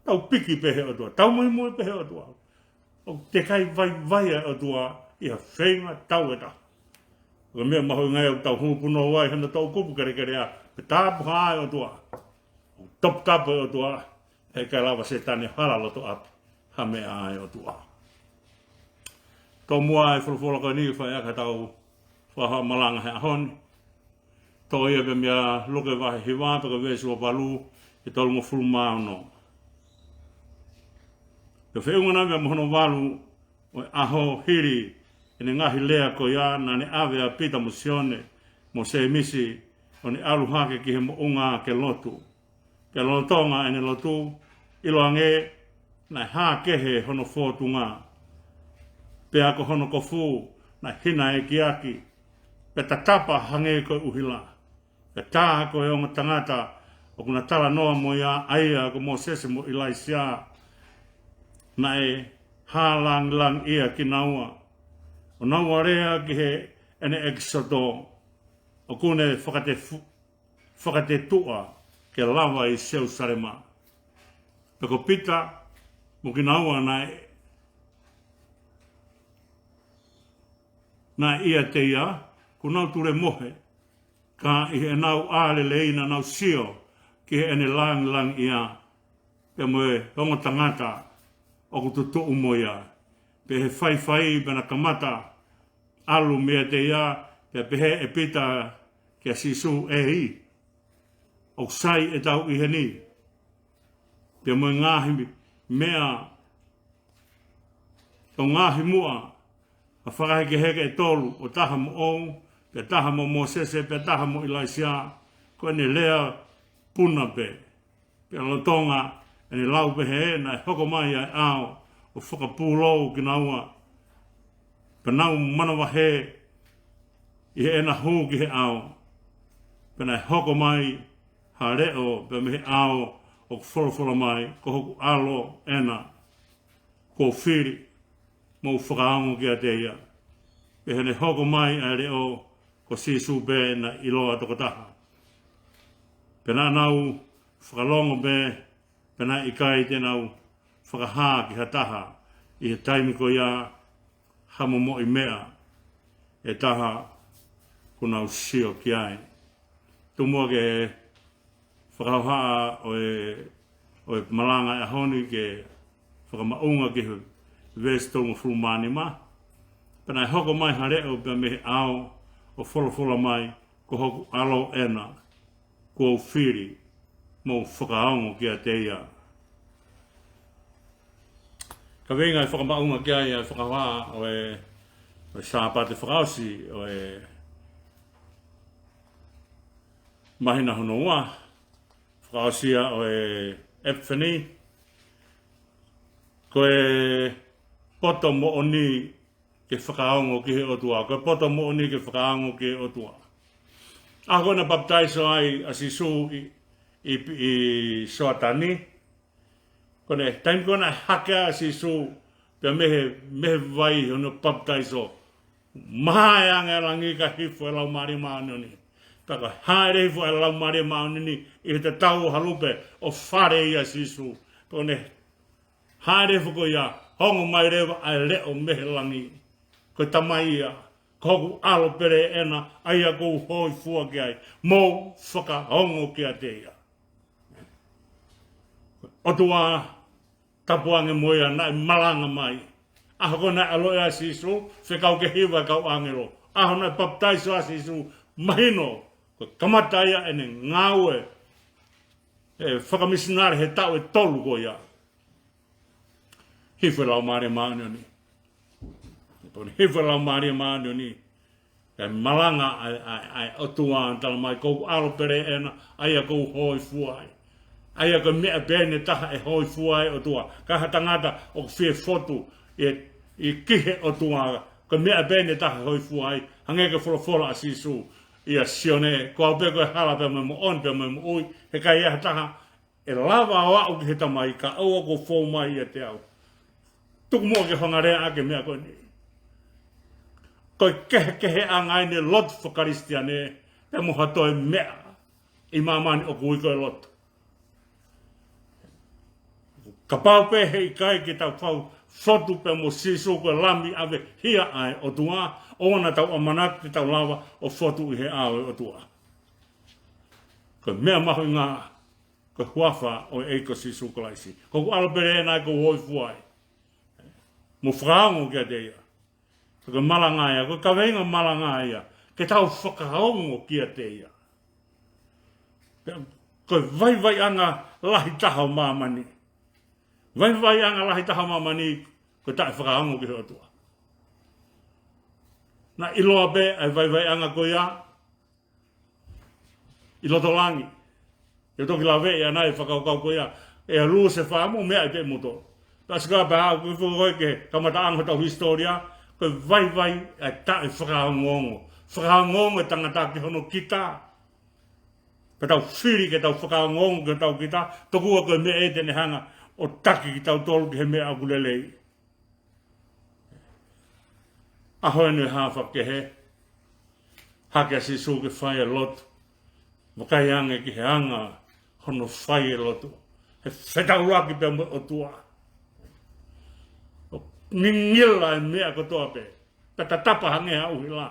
Tau piki pē he ʻOtua. Tau muimui pē he ʻOtua. ʻOku teʻeki ai vaivai e ʻOtua ʻi ha feinga tau ʻe taha. Ko e meʻa mahuʻinga ia ʻoku tau hū punou ai hano toʻukupu kelekelea, pea tāpuhā e ʻOtua. ʻOku toputapu e ʻOtua, heʻikai lava ʻe Sētane ʻo hala loto ʻapi ha meʻa ʻa e ʻOtua. Tomuʻa e folofola ko eni ke fai ʻaki ʻetau fakamalanga he ʻaho ni. Toʻo ia pē mei Luke vahe hiva pea ko e veesi ua valu ki he tolungofulu mā ono. Pea feʻunga naʻa mo hono valu ʻo e ʻaho hili ʻene ngaahi lea ko ia, naʻa ne ʻave ʻa Pita mo Sione mo Sēmisi ʻo ne ʻalu hake ki he moʻunga ke lotu. Pea lolotonga ʻene lotu, ʻiloange naʻe hā kehe hono fōtunga, pea ko hono kofu naʻe hinaekiaki, pea tatapa hangē ko e ʻuhila. Pea tā ko e ongo tangata ʻoku na talanoa mo ia, ʻa ia ko Mōsese mo ʻIlaisiā, naʻe hā langilangiʻia kinaua. ʻO naua lea ki heʻene ʻEkisoto, ʻoku ne fakatefu-, fakatetuʻa ke lava ʻi Selusalema. Pea ko Pita mo kinaua naʻe, naʻe ʻiate ia, kuo nau tulemohe, ka ʻi heʻenau ʻā lelei naʻa nau sio ki heʻene langilangiʻia, pea mo e ongo tangata ʻoku tutuʻu mo ia. Pea ʻi he faifai pea na kamata ʻalu meiate ia, pea pehē ʻe Pita kia Sīsū, ʻEiki, ʻoku sai ʻetau ʻi heni, pea mo e ngaahi meʻa, ʻo ngaahi muʻa, ʻa e fakahekeheke ʻe tolu, ʻo taha moʻou, pea taha mo Mōsese, pea taha mo ʻIlaisiā. Ko ʻene lea puna pē. Pea lolotonga ʻene lau pehē, naʻe hoko mai ʻa e ʻao ʻo fakapūlou kinaua. Pea nau manavahē ʻi heʻena hū ki he ʻao. Pea naʻe hoko mai ha leʻo pea mei he ʻao ʻoku folofola mai, Ko hoku ʻAlo ena, kuo u fili, mou fakaongo kiate ia. Pea ʻi heʻene hoko mai ʻa e leʻo, ko Sīsū pē naʻe ʻiloa tokotaha. Pea naʻa nau fakalongo pē, pea naʻe ʻikai te nau fakahā ki ha taha ʻi he taimi ko ia ha momoʻi meʻa ʻe taha kuo nau sio ki ai. Tomuʻa ki he fakahohaʻa ʻo e, ʻo e malanga ʻo e ʻaho ni, ke fakamaʻunga ki he veesi tolungofulu mā nima. Pea naʻe hoko mai ha leʻo pea mei he ʻao ʻo folofola mai, Ko hoku ʻAlo ena, kuo u fili, mou fakaongo kiate ia. Kaveinga ʻe fakamaʻunga ki ai ʻa e fakahohaʻa ʻo e, ʻo e Sāpate fakaʻosi ʻo e māhina hono ua, fakaʻosi ia ʻo e Epifani, ko e poto moʻoni ke fakaongo ki he ʻOtua, ko e poto moʻoni ke fakaongo ki he ʻOtua. ʻAho ko ē naʻe papitaiso ai ʻa Sīsū ʻi, ʻi, ʻi Soatani, ko ʻene taimi ko ē naʻe hake ai ʻa Sīsū pea mei he, mei he vai hono papitaiso, mahae ange ʻa langi ka hifo e Laumālie Māʻoniʻoni. Pea ko e hāʻele hifo ʻa e Laumālie Māʻoniʻoni ʻi he tatau ʻo ha lupe ʻo fale ia ʻa Sīsū. Pea ko ʻene hāʻele hifo ko ia, ongo mai leva ʻa e leʻo mei he langi. Ko e Tamai ia, Ko hoku ʻAlo pele ena, ʻa ia ʻoku ou hōifua ki ai, mou fakaongo kiate ia. ʻOtua, tapu ange mo ia naʻe malanga mai. ʻAho ko ē naʻe ʻaloʻi ai ʻa Sīsū, fekau ki he hiva ʻa e kau ʻāngelo. ʻAho naʻe papitaiso ai ʻa Sīsū, mahino, ko e kamata ia ʻene ngāue ʻe fakamisinale he taʻu ʻe tolu ko ia. Hifo e Laumālie Māʻoniʻoni. Pea ko ʻene hifo e Laumālie Māʻoniʻoni, ʻe malanga ʻa e, ʻa e, ʻa e ʻOtua, tala mai, Ko hoku ʻAlo pele ena, ʻa ia ʻoku ou hōifua ai. ʻA ia ko e meʻa pē eni ʻe taha ʻe hōifua ai e ʻOtua. Ka ha tangata ʻoku fie fotu ʻi, ʻi ki he ʻOtua, ko e meʻa pē eni ʻe taha ʻe hōifua ai, hangē ko e folofola ʻa Sīsū ʻia Sione, Ko au pē ko e hala pea mo e moʻoni pea mo e moʻui, he ʻikai ha taha ʻe lava ʻo aʻu ki he Tamai, kae ʻoua kuo fou mai ʻiate au. Tuku muʻa ke u hanga ʻo lea ʻaki e meʻa ko eni. Ko e kehekeheʻanga eni e lotu faka-Kalisitiane pea mo ha toe meʻa ʻi māmani ʻoku ui ko e lotu. Kapau pē he ʻikai ke tau fau fotu pea mo Sīsū ko e Lami ʻave hia ʻa e ʻOtua, ʻoua naʻa tau ʻamanaki te tau lava ʻo fotu ʻi he ʻao ʻo e ʻOtua. Ko e meʻa mahuʻinga, ko e huafa ʻo e ʻEiki ko Sīsū Kalaisi. Ko hoku ʻAlo pele ena ʻa ia ʻoku ou hōifua ai, mou fakaongo kiate ia. Ko e malanga ia, ko e kaveinga malanga ia, ke tau fakaongo kiate ia. Ko e vaivaiʻanga lahi taha ʻo māmani. Vaivaiʻanga lahi taha ʻo māmani, ko e taʻefakaongo ki he ʻOtua. Naʻe ʻiloa pē ʻa e vaivaiʻanga ko ia ʻi loto langi. ʻE toki laveʻi ʻa e ngaahi fakakaukau ko ia ʻe Lusefā mo e meʻa ʻi pē moutolu. Pea sika pea au ki fo koe ki he kamataʻanga hotau hisitōlia, ko e vaivai ʻa e taʻefakaongoongo. Fakaongoongo e tangata ki hono kita. Pea tau fili ke tau fakaongoongo ki hotau kita, tokua ko e meʻa ia te ne hanga ʻo taki kitautolu ki he meʻa ʻoku lelei. ʻAho eni ʻe hā fakakehe. Hake ʻa Sīsū ke fai e lotu. Vakai ange ki he anga hono fai e lotu. He fetaulaki pea mo e ʻOtua. ʻO ngingila e meʻa kotoa pē. Pea tatapa hangē ha ʻuhila.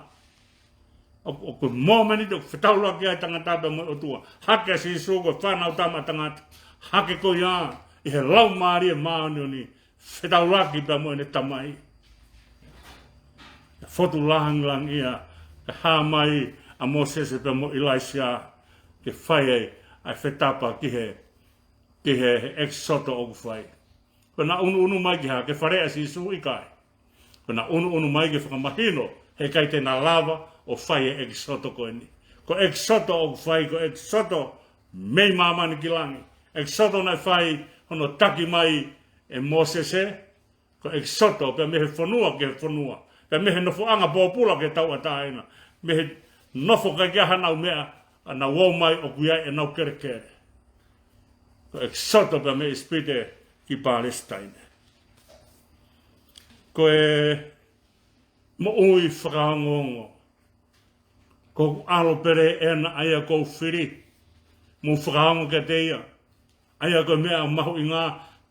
ʻO, ʻoku mōmeniti ʻoku fetaulaki ai e tangata pea mo e ʻOtua. Hake ʻa Sīsū ko e Fānautama ʻa Tangata. Hake ko ia ʻi he Laumālie Māʻoniʻoni. Fetaulaki pea mo ʻene Tamai. Fotu lāngilangiʻia, ka hā mai ʻa Mōsese pea mo ʻIlaisiā, ke fai ai ʻa e fetapa ki he, ki he, he ʻEkisoto ʻoku fai. Ko ʻena ʻunuʻunu mai ki hā, ki he fale ʻa Sīsū? ʻIkai. Ko ʻena ʻunuʻunu mai ke fakamahino, he ʻikai te na lava ʻo fai e ʻEkisoto ko eni. Ko e ʻEkisoto ʻoku fai, ko e ʻEkisoto mei māmani ki langi. ʻEkisoto naʻe fai hono taki mai ʻe Mōsese, ko e ʻEkisoto, pea mei he fonua ki he fonua, pea mei he nofoʻanga pōpula ki he tauʻatāina, mei he nofo ʻikai ke ʻi ai hanau meʻa, ʻa naʻa nau ō mai ʻoku ʻi ai ʻenau kelekele. Ko e ʻEkisoto pea mei ʻIsipite ki Palesitaine. Ko e moʻui fakaongoongo. Ko hoku ʻAlo pele ena ʻa ia ʻoku ou fili. Mou fakaongo kiate ia. ʻA ia ko e meʻa mahuʻinga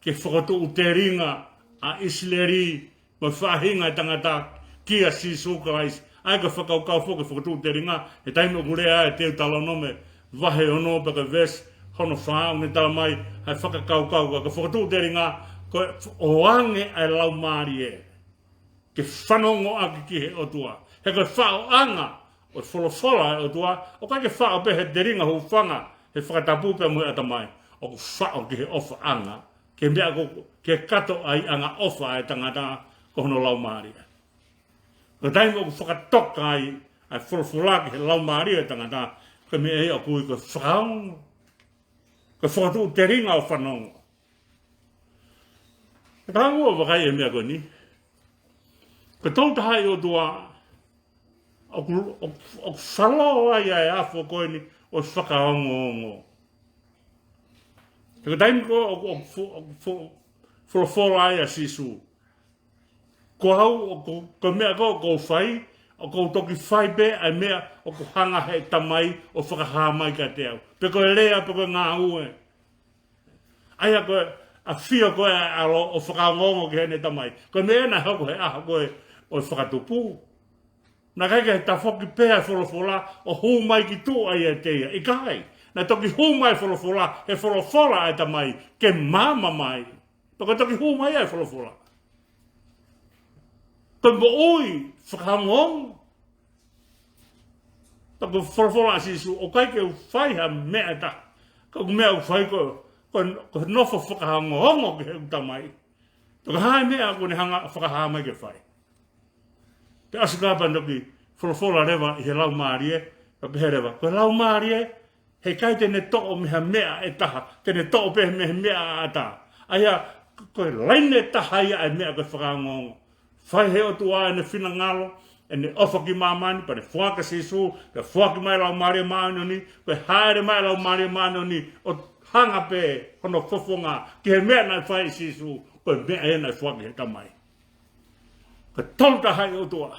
ke fokotuʻu telinga ʻa ʻIsileli mo e faʻahinga ʻo e tangata kia Sīsū Kalaisi. ʻA ia ko e fakakaukau foki ke fokotuʻu telinga, he taimi ʻoku lea ai e Teutalōnome vahe ono pea ko e veesi hono fā, ʻoku ne tala mai ʻa e fakakaukau ko e fokotuʻu telinga, ko e ʻoange ʻa e Laumālie ke fanongo ʻaki ki he ʻOtua. He ko e faʻoʻanga ʻo e folofola ʻa e ʻOtua, ʻoku ʻikai ke faʻo pē he telinga hūfanga, he fakatapu pea mo e ʻatamai, ʻoku faʻo ki he ʻofaʻanga, ki he meʻa ko, ki he katoʻaiʻanga ʻofa ʻa e tangata ko hono laumālie. Ko e taimi ʻoku fakatoka ai ʻa e folofola ki he laumālie ʻo e tangata, ko e meʻa ia ʻoku ui ko e fakaongo. Ko e fokotuʻu telinga ʻo fanongo. Ka ʻoku ou vakai e meʻa ko eni. Ko e Tolu Tahaʻi ʻOtua, ʻoku, ʻoku, ʻoku falo ai ʻa e afo ko eni ʻo e fakaongoongo. He ko e taimi ko ē ʻoku, ʻoku fo-, ʻoku fo-, folofola ai ʻa Sīsū. Ko au, ʻoku, ko e meʻa ko ē ʻoku ou fai, ʻoku ou toki fai pē ʻa e meʻa ʻoku hanga ʻe he Tamai ʻo fakahā mai kiate au. Pe ko e lea, pe ko e ngāue. ʻA ia ko e ʻafio ko ē ʻa e ʻAlo ʻo fakaongoongo ki heʻene Tamai. Ko e meʻa ia naʻe hoko he ʻaho ko ē ʻo e fakatupu. Naʻe ʻikai ke tafoki pē ʻa e folofola ʻo hū mai ki tuʻa ʻiate ia. ʻIkai. Naʻe toki hū mai e folofola, he folofola ʻa e Tamai, ke maama mai. Pea ko e toki hū mai ʻa e folofola. Ko e moʻui fakaongoongo. Pea ko e folofola ʻa Sīsū, ʻoku ʻikai ke u fai ha meʻa ʻe taha. Ka ko e meʻa ʻoku ou fai ko, ko, ko e nofo fakaongoongo ki heʻeku Tamai. Pea ko e hā e meʻa ʻoku ne hanga ʻo fakahā mai ke fai. Pea ʻosi ko ia pea toki folofola leva ʻi he laumālie, pea pehē leva. Ko e laumālie, heʻikai te ne toʻo mei ha meʻa ʻe taha, te ne toʻo pē mei he meʻa ʻa ʻAtā. ʻA ia, ko e laine ʻe taha ia ʻa e meʻa ko e fakaongoongo. Fai ʻe he ʻOtua ʻene finangalo, ʻene ʻofa ki māmani, pea ne foaki ʻa Sīsū, pea foaki mai e Laumālie Māʻoniʻoni, ko e hāʻele mai e Laumālie Māʻoniʻoni, ʻo hanga pē hono fofonga ki he meʻa naʻe fai ʻe Sīsū, ko e meʻa ia naʻe foaki ʻe he Tamai. Ko e Tolu Tahaʻi ʻOtua,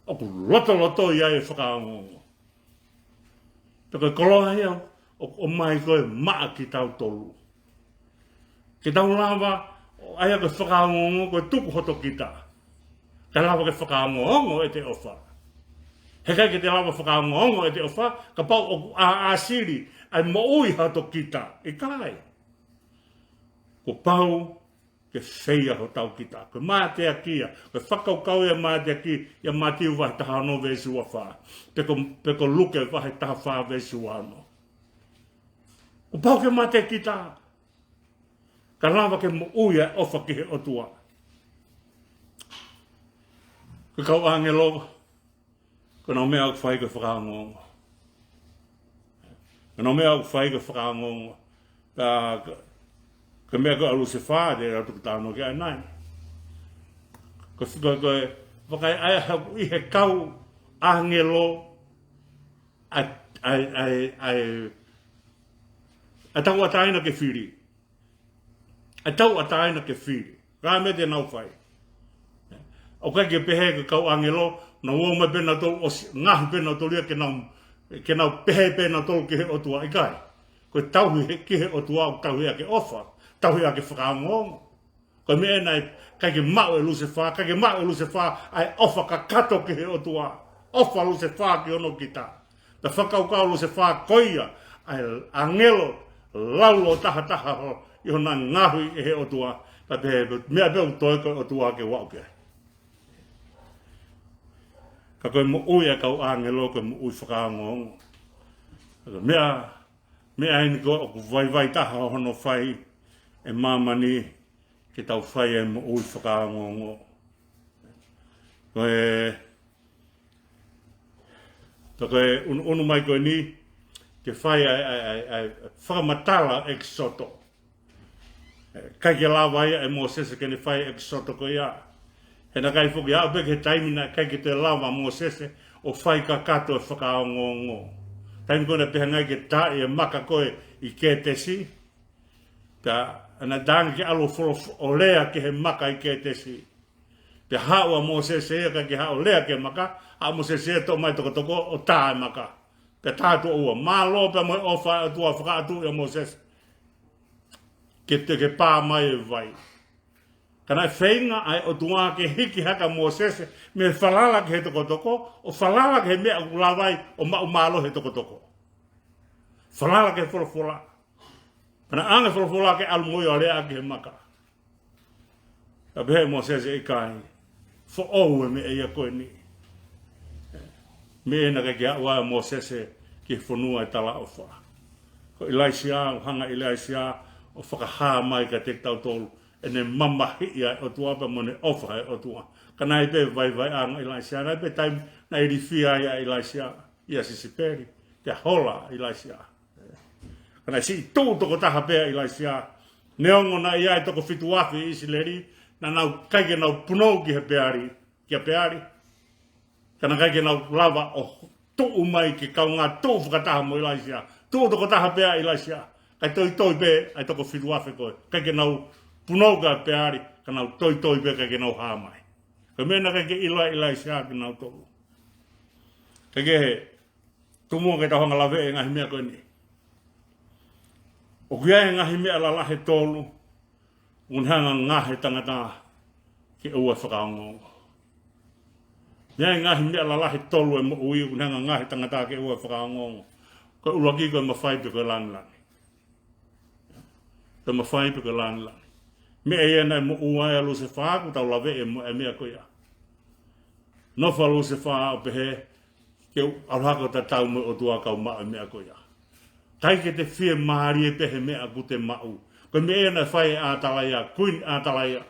ʻoku lotolotoi ai e fakaongoongo. Pea ko e koloa ia ʻoku ʻomai ko ē maʻa kitautolu. Ke tau lava, ʻa ia ko e fakaongoongo ko e tuku hoto kita. Kae lava ke fakaongoongo ʻete ʻofa. Heʻikai ke te lava fakaongoongo ʻete ʻofa, kapau ʻoku ʻāsili ʻa e moʻui hoto kita. ʻIkai. Kuo pau ke feia hotau kita. Ko e mateaki ia, ko e fakakaukau ia e mateaki ia ʻa Mātiu vahe taha ono veesi ua fā. Pe ko, pe ko Luke vahe taha fā veesi ua ono. Kuo pau ke mate kita. Kae lava ke moʻui ʻa e ʻofa ki he ʻOtua. Ko e kau ʻāngelo, ko ʻenau meʻa ʻoku fai ko e fakaongoongo. Ko ʻenau meʻa ʻoku fai ko e fakaongoongo. Ka, ka, ka meʻa ko ē ʻa Lusefā, te u tuku talanoa ki ai ʻanenai. Ko, ko, ko e, vakai ʻa e hā ʻoku ʻi he kau ʻāngelo, ʻa, ʻa, ʻa, ʻa, ʻa tauʻatāina ke fili. ʻA tauʻatāina ke fili. Ko e hā e meʻa te nau fai? ʻOku ʻikai ke pehē ko e kau ʻāngelo, Naʻa nau ō mai pē nautolu ʻo ʻosi, ngaohi pē nautolu ia ke nau, ke nau pehē pē nautolu ki he ʻOtua, ʻikai. Ko e tauhi he, ki he ʻOtua ʻoku tauhi ʻaki e ʻofa, tauhi ʻaki e fakaongoongo. Ko e meʻa ē naʻe ʻikai ke maʻu ʻe Lusefā, ʻikai ke maʻu ʻe Lusefā ʻa e ʻofa kakato ki he ʻOtua. ʻOfa Lusefā ki hono kita. Pea fakakaukau Lusefā ko ia ʻa e ʻāngelo laulōtaha taha ʻi hono ngaohi ʻe he ʻOtua. Pea pehē, meʻa pē ʻoku toe ko e ʻOtua ke u aʻu ki ai. Ka ko e moʻui ʻa e kau ʻāngelo ko e moʻui fakaongoongo. Ka ko e meʻa, meʻa eni ko ē ʻoku vaivai taha hono fai ʻe māmani ke tau fai e moʻui fakaongoongo. Ko e, ko e ʻunuʻunu mai ko eni, ke fai ʻa e, ʻa e, ʻa e, ʻa e fakamatala ʻEkisoto. ʻIkai ke lava ia ʻe Mōsese ke ne fai ʻEkisoto ko ia. He naʻe ʻikai foki aʻu pē ki he taimi naʻe ʻikai ke toe lava Mōsese ʻo fai kakato e fakaongoongo. Taimi ko ē naʻe pehē ange ke taaʻi e maka ko ē ʻi Kētesi. Pea naʻe talaange ke ʻalu ʻo folo-, ʻo lea ki he maka ʻi Kētesi. Pea haʻu ʻa Mōsese ia ʻikai ke haʻu ʻo lea ki he maka, haʻu ʻa Mōsese ia toʻo mai tokotoko ʻo tā e maka. Pea tā tuʻo ua, mālō pea mo e ʻofa ʻa e ʻOtua fakaʻatuʻi ʻa Mōsese. Ke te ke pā mai e vai. Ka naʻe feinga ʻa e ʻOtua ke hiki hake ʻa Mōsese mei he falala ki he tokotoko, ʻo falala ki he meʻa ʻoku lava ai ʻo maʻu mālō he tokotoko. Falala ki he folofola. Pea naʻe ʻoange folofola ke ʻalu mo ia ʻo lea ki he maka. Ka pehē ʻe Mōsese ʻikai, foʻou e meʻa ia ko eni. Meʻa naʻe ʻikai ke aʻu ai ʻa Mōsese ki he fonua ʻo e talaʻofa. Ko ʻIlaisiā, ʻoku hanga ʻe ʻIlaisiā ʻo fakahā mai kiate kitautolu ʻene mamahiʻi ʻa e ʻOtua pea mo ʻene ʻofa ʻa e ʻOtua. Ka naʻe ʻi ai pē vaivaiʻanga ʻa ʻIlaisiā, naʻe ʻi ai pē taimi naʻe ilifia ai ʻa ʻIlaisiā ʻia Sisipeli, pea hola ʻa ʻIlaisiā. Ka naʻe siʻi tuʻu tokotaha pē ʻa ʻIlaisiā. Neongo naʻe ʻi ai e toko fitu afe ʻi ʻIsileli, naʻa nau ʻikai ke nau punou ki he Peali, kia Peali. Ka naʻe ʻikai ke nau lava ʻo tuʻu mai ke kaungā tuʻu fakataha mo ʻIlaisiā. Tuʻu tokotaha pē ʻa ʻIlaisiā. Kae toitoi pē ʻa e toko fitu afe ko ē. ʻIkai ke nau punou kia Peali, ka nau toitoi pē ʻikai ke nau hā mai. Ko e meʻa naʻe ʻikai ke ʻilo ai ʻe ʻIlaisiā kinautolu. Kae kehe, tomuʻa ke tau hanga ʻo laveʻi e ngaahi meʻa ko eni. ʻOku ʻi ai e ngaahi meʻa lalahi ʻe tolu, ʻoku ne hanga ʻo ngaohi e tangata ke ʻoua ʻe fakaongoongo. ʻI ai e ngaahi meʻa lalahi ʻe tolu ʻo e moʻui, ʻoku ne hanga ʻo ngaohi e tangata ke ʻoua ʻe fakaongoongo. Ko e ʻuluaki ko e mafai pe ko e lāngilangi. Ko e mafai pe ko e lāngilangi. Meʻa ia naʻe moʻua ai ʻa Lusefā, ʻoku tau laveʻi e mo-, e meʻa ko ia. Nofo ʻa Lusefā ʻo pehē, ke u ʻalu hake ʻo tatau mo e ʻOtua ka u maʻu e meʻa ko ia. ʻIkai ke te fiemālie pē he meʻa ʻoku te maʻu. Ko e meʻa ia naʻe fai ʻe ʻAtalaia, Kuini ʻAtalaia.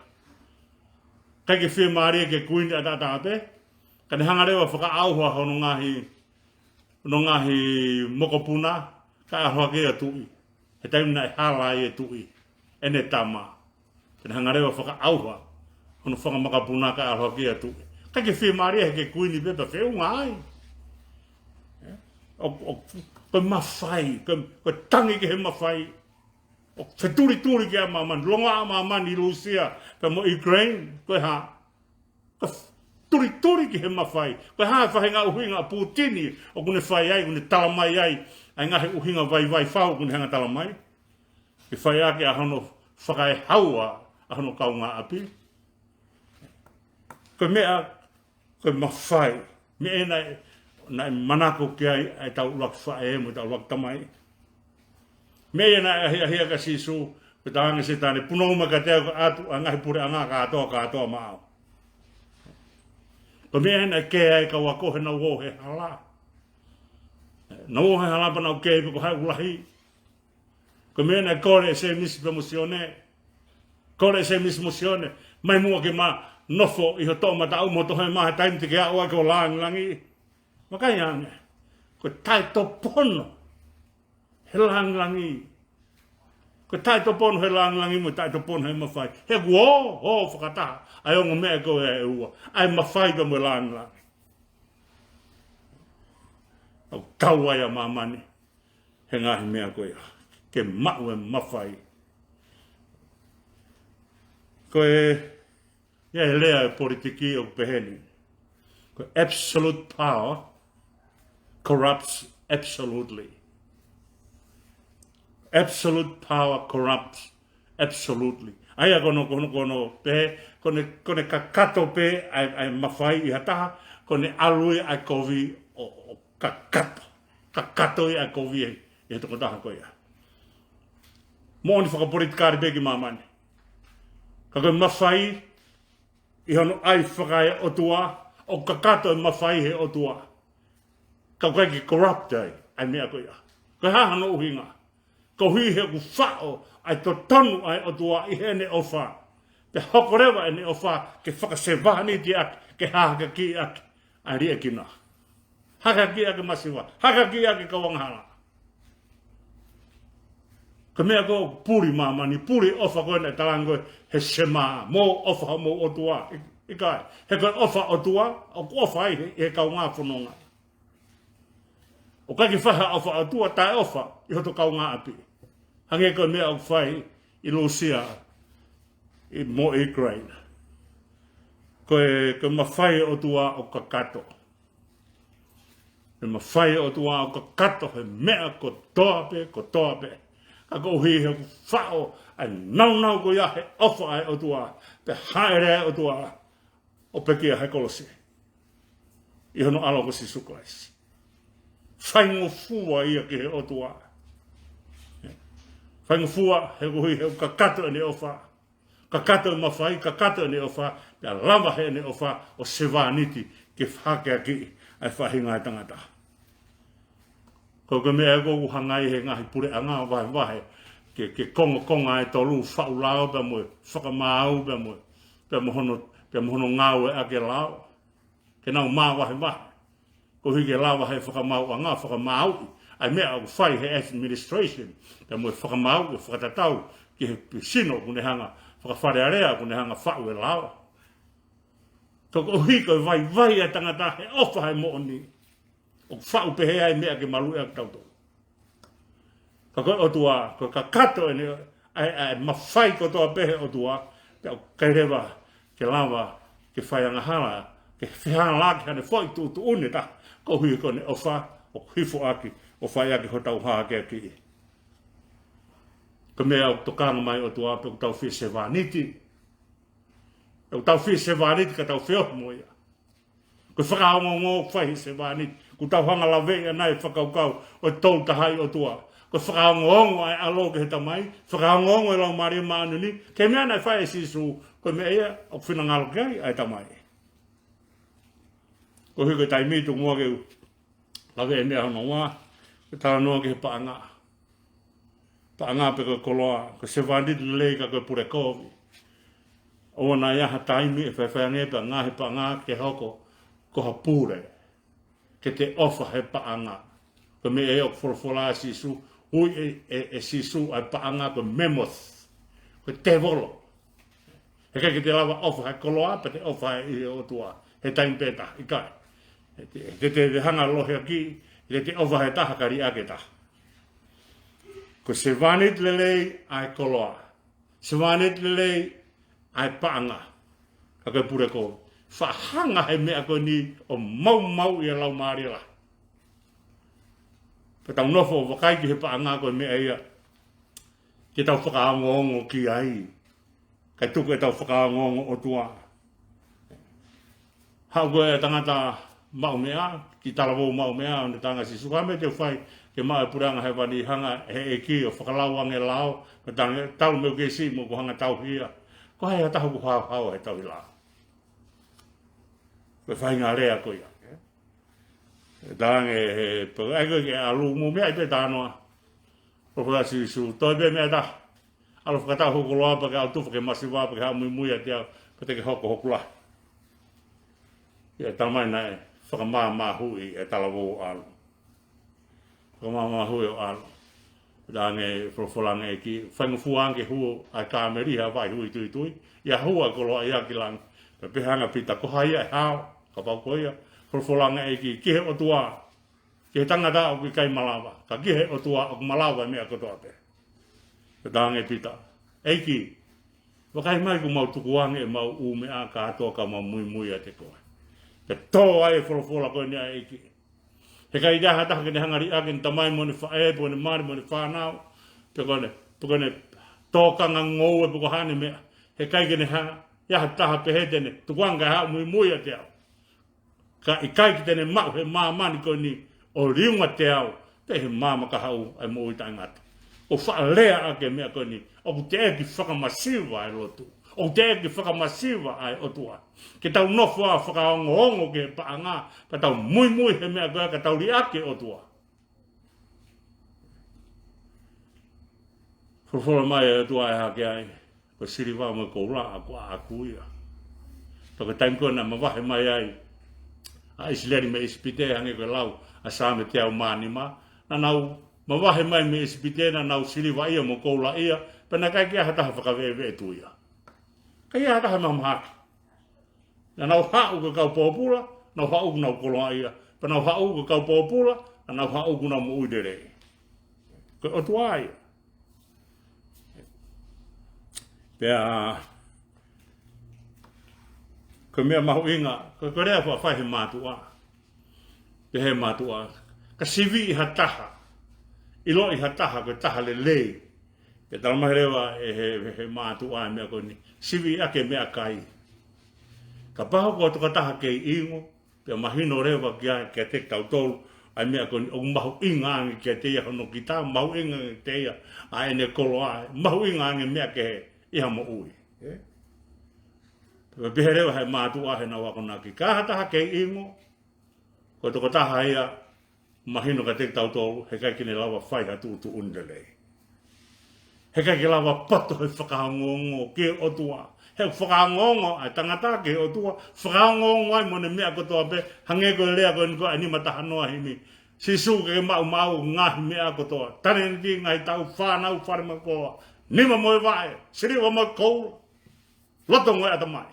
ʻIkai ke fiemālie ki he kuini ʻataʻatā pē. Ka ne hanga leva ʻo fakaʻauha hono ngaahi, hono ngaahi mokopuna, kae ʻalu hake ʻo tuʻi. He taimi naʻe hala ai e tuʻi, ʻene tama. Pea ne hanga leva ʻo fakaʻauha hono fanga makapuna kae ʻalu hake ʻo tuʻi. ʻIkai ke fiemālie he ko e kuini pē pea feʻunga ai. ʻE? ʻO, ʻo, ko e mafai, ko e, ko e tangi ki he mafai. ʻO fetulituli ki ai ʻa māmani, longoaʻa ʻa māmani ʻi Lūsia, pea mo ʻIukuleini, ko e hā? Ko e tulituli ki he mafai. Ko e hā e faʻahinga ʻuhinga ʻa Pūtini ʻoku ne fai ai, ʻoku ne talamai ai ʻa e ngaahi ʻuhinga vaivai fau ʻoku ne hanga ʻo talamai? Ke fai ʻaki ʻa hono fakaehaua ʻa hono kaungāʻapi. Ko e meʻa, ko e mafai. Meʻa naʻe, naʻe manako ki ai ʻa ʻetau ʻuluaki faʻē mo ʻetau ʻuluaki tamai. Meʻa ia naʻe ʻahiʻahia kia Sīsū, pea talaange ʻe Sētane, punou mai kiate au ka ʻoatu ʻa e ngaahi puleʻanga kātoa, kātoa maʻau. Ko e meʻa ia naʻe kē ai e kau ako he naʻa nau ō he hala. Naʻa nau ō he hala pea nau kē pe ko hai ʻoku lahi. Ko e meʻa naʻe kole ʻe Sēmisi pea mo Sione. Kole ʻe Sēmisi mo Sione, mai muʻa ke ma nofo ʻi ho toʻomataʻu mo toʻohema he taimi te ke aʻu ai ki ho lāngilangi. Vakai ange. Ko e taʻetopono he lāngilangi. Ko e taʻetopono he lāngilangi mo e taʻetopono he mafai. He kuo ō, ō fakataha ʻa e ongo meʻa ko ē ʻe ua. ʻA e mafai pea mo e lāngilangi. ʻOku tau ai ʻa māmani he ngaahi meʻa ko ia. Ke maʻu e mafai. Ko e, ʻi ai e lea ʻa e politiki ʻoku pehē ni. Ko e absolute power corrupts absolutely. Absolute power corrupts absolutely. ʻA ia ko hono, ko hono, ko hono pē, ko ʻene, ko ʻene kakato pē ʻa e, ʻa e mafai ʻi ha taha, ko ʻene ʻalu ia ʻa e kovi ʻo, ʻo kakato. Kakato ia ʻa e kovi ʻi he, ʻi he tokotaha ko ia. Moʻoni fakapolitikale pē ki māmani. Ka ko e mafai ʻi hono ʻai fakaeʻotua, ʻo kakato e mafai he ʻOtua. Ka ʻoku ʻikai ke corrupt ai ʻa e meʻa ko ia. Ko e hā hono ʻuhinga? Koeʻuhi he ʻoku faʻo ʻa e totonu ʻa e ʻOtua ʻi heʻene ʻofa. Pea hoko leva ʻene ʻofa ke fakasevāniti ʻaki, ke hākeakiʻi ʻaki ʻa e liʻekina. Hākeakiʻi ʻaki e masiva, hākeakiʻi ʻaki e kau angahala. Ko e meʻa ko ē ʻoku puli māmani, puli ʻofa ko ē naʻe talaange ko ē he Shema, mou ʻofa homou ʻOtua. ʻI-, ʻikai, he ko e ʻofa ʻOtua, ʻoku ʻofa ai he, he kaungā fononga. ʻOku ʻikai ke fai ha ʻofa ʻOtua, taʻeʻofa ʻi hoto kaungāʻapi. Hangē ko e meʻa ʻoku fai ʻi Lūsia, ʻi mo ʻIkelaine. Ko e, ko e mafai ʻOtua ʻoku kakato. Ko e mafai ʻOtua ʻoku kakato he meʻa kotoa pē, kotoa pē. Ka koeʻuhi he ʻoku faʻo ʻa e nāunau ko ia he ʻofa ʻa e ʻOtua, pea hāʻele ʻa e ʻOtua ʻo pekia he kolosi. ʻI hono ʻAlo ko Sīsū Kalaisi. Faingofua ia ki he ʻOtua. Faingofua he koeʻuhi he ʻoku kakato ʻene ʻofa. Kakato e mafai, kakato ʻene ʻofa, pea lava heʻene ʻofa ʻo sevāniti ke hākeakiʻi ʻa e faʻahinga ʻo e tangata. Ko e meʻa ko ē ʻoku hanga ai he ngaahi puleʻanga ʻo vahevahe, ke, ke kongokonga ʻa e tolu, faʻu lao pea mo e fakamaau pea mo e, pea mo hono, pea mo hono ngāueʻaki e lao. Ke nau māvahevahe. Koeʻuhi ke lava he fakamaauʻanga, fakamaauʻi ʻa e meʻa ʻoku fai he administration, pea mo e fakamaau, ʻo fakatatau ki he sino ʻoku ne hanga, fakafalealea ʻoku ne hanga faʻu e lao. Ka koeʻuhi ko e vaivai ʻa e tangata he ʻofa he moʻoni, ʻoku faʻu pehē ai e meʻa ke maluʻi ʻaki kitautolu. Ka ko e ʻOtua, ko e kakato ʻene, ʻa e, ʻa e mafai kotoa pē he ʻOtua, pea ʻoku ʻikai leva ke lava ke fai angahala, ke fehālaaki haʻane foʻi tuʻutuʻuni ʻe taha, koeʻuhi ko ʻene ʻofa ʻoku hifo ʻaki, ʻo fai ʻaki hotau hākeakiʻi. Ko e meʻa ʻoku tokanga mai ʻOtua pē ʻoku tau fie sevāniti. ʻOku tau fie sevāniti ka tau feohi mo ia. Ko e fakaongoongo ʻoku fai he sevāniti. ʻOku tau hanga ʻo laveʻi ʻa e ngaahi fakakaukau ʻo e Tolu-Tahaʻi-ʻOtua. Ko e fakaongoongo ʻa e ʻAlo ki he Tamai, fakaongoongo e Laumālie Māʻoniʻoni, ko e meʻa naʻe fai ʻe Sīsū, ko e meʻa ia ʻoku finangalo ki ai ʻa e Tamai. Koeʻuhi ko e taimi tuku muʻa ke u lave e meʻa hono ua, ke talanoa ki he paʻanga. Paʻanga pe ko e koloa, ko e sevāniti lelei ka ko e pule kovi. ʻOua naʻa ʻi ai ha taimi ʻe faifai ange pea ngaahi paʻanga ke hoko ko ha pule, ke te ʻofa he paʻanga. Ko e meʻa ia ʻoku folofola ʻa Sīsū, ui ʻe, ʻe, ʻe Sīsū ʻa e paʻanga ko e mammoth, ko e tēvolo. He ʻikai ke te lava ʻofa he koloa, pea te ʻofa ʻi he ʻOtua he taimi pē taha, ʻikai. He te, he te, te hanga ʻo lohiakiʻi, he te ʻofa he taha ka liʻaki e taha. Ko e sevāniti lelei ʻa e koloa. Sevāniti lelei ʻa e paʻanga. Ka ko e pule kovi. Faʻa hanga he meʻa ko eni ʻo maumauʻi e Laumālie Lahi. Pea tau nofo ʻo vakai ki he paʻanga ko e meʻa ia ke tau fakaongoongo ki ai. Kae tuku ʻetau fakaongoongo ʻOtua. Haʻu ko ē e tangata maʻu meʻa, ki talavou maʻu meʻa, ʻo ne talaange kia Sīsū, ko e hā e meʻa te u fai ke maʻu e puleʻanga hēvani? Hanga he ʻEiki ʻo fakalau ange e lao, pea talaange, talu mei he kesi mo ʻoku hanga ʻo tauhi ia. Ko hai ha taha ʻoku haohaoa he tauhi lao? Ko e faʻahinga lea ko ia. Talaange he, pea ʻai ko ē ke ʻalu mo meʻa ʻi pē talanoa. Folofola ʻa Sīsū, toe pē meʻa ʻe taha. ʻAlu ʻo fakatau hoku koloa pea ke ʻalu ʻo tufa ki he masiva pea ke haʻu ʻo muimui ʻiate au, pea te ke hoko hoku lahi. ʻIo, talamai naʻe fakamāmāhuʻi e talavou ʻo ʻalu. Fakamāmāhuʻi ʻo ʻalu. Talaange, folofola ange e ʻEiki, faingofua ange ke hū ʻa e kāmeli he vaʻe huituitui, ʻi ai e hū ʻa e koloa ia ki langi. Pea pehē ange ʻa Pita, ko hai ia ʻe hao? Kapau ko ia, folofola ange e ʻEiki, ki he ʻOtua, ki he tangata ʻoku ʻikai malava, ka ki he ʻOtua ʻoku malava e meʻa kotoa pē. Pea talaange ʻe Pita, ʻEiki, vakai mai kuo mau tukuange ʻemau ʻū meʻa kātoa ka mau muimui ʻiate koe. Pea tō ai e folofola ko eni ʻa e ʻEiki. Heʻikai ha taha ke ne hanga ʻo liʻaki ʻene tamai mo ʻene faʻē, pe ko ʻene mali mo ʻene fānau, pe ko ʻene, pe ko ʻene tokanga ngoue pe ko haʻane meʻa. Heʻikai ke ne hanga, ʻi ha taha pehē te ne tukuange ke haʻu ʻo muimui ʻiate au. Ka ʻikai ke te ne maʻu he māmani ko eni ʻo liunga ʻiate au, pea ʻi he maama kahaʻu ʻa e moʻui taʻengata. ʻOku faʻa lea ʻaki e meʻa ko eni, ʻoku teʻeki fakamasiva ʻa e lotu. ʻOku teʻeki fakamasiva ʻa e ʻOtua. Ke tau nofo ʻo fakaongoongo ki he paʻanga, pea tau muimui he meʻa ko ia ka tau liʻaki e ʻOtua. Folofola mai e ʻOtua ʻe hake ai, ko e siliva mo e koula ʻaʻaku ia. Pea ko e taimi ko ē naʻe mavahe mai ai ʻa ʻIsileli mei ʻIsipite, hangē ko e lau ʻa e Saame teau mā nima, naʻa nau mavahe mai mei ʻIsipite, naʻa nau silivaʻia mo koulaʻia, pea naʻe ʻikai ke ʻi ai ha taha fakaveʻeveʻe tuʻia. ʻIkai ha taha mahamahaki. Naʻa nau haʻu ko e kau pōpula, nau haʻu ʻoku nau koloaʻia. Pea nau haʻu ko e kau pōpula, naʻa nau haʻu ʻoku nau moʻui lelei. Ko e ʻOtua ia. Pea, ko e meʻa mahuʻinga, ko e, ko e lea faʻa fai he mātuʻa. Pehē mātuʻa, ka siviʻi ha taha, ʻiloʻi ha taha ko e taha lelei. Pea talamai leva ʻe he, he, he mātuʻa e meʻa ko eni, siviʻi ʻaki e meʻakai. Kapau ko ha tokotaha kei ʻingo, pea mahino leva kia, kiate kitautolu ʻa e meʻa ko eni, ʻoku mahuʻinga ange kiate ia hono kita, mahuʻinga ange kiate ia ʻa ʻene koloa, mahuʻinga ange meʻa kehe ʻi ha moʻui. Ē? Pea pehē leva he mātuʻa heʻenau akonaki, ka ha taha kei ʻingo, ko e tokotaha ia, mahino kiate kitautolu, heʻikai ke ne lava fai ha tuʻutuʻuni lelei. Heʻikai ke lava poto he fakaongoongo ki he ʻOtua. He fakaongoongo ʻa e tangata ki he ʻOtua, fakaongoongo ai mo ʻene meʻa kotoa pē, hangē ko e lea ko eni ko ē ʻa e nima taha noa himi. Sīsū ke maʻu maʻu ngaahi meʻa kotoa. Talēniti, ngaahi taʻu, fānau, fale mo e koloa. Nima mo e vaʻe, siliva mo e koula. Loto mo e ʻatamai.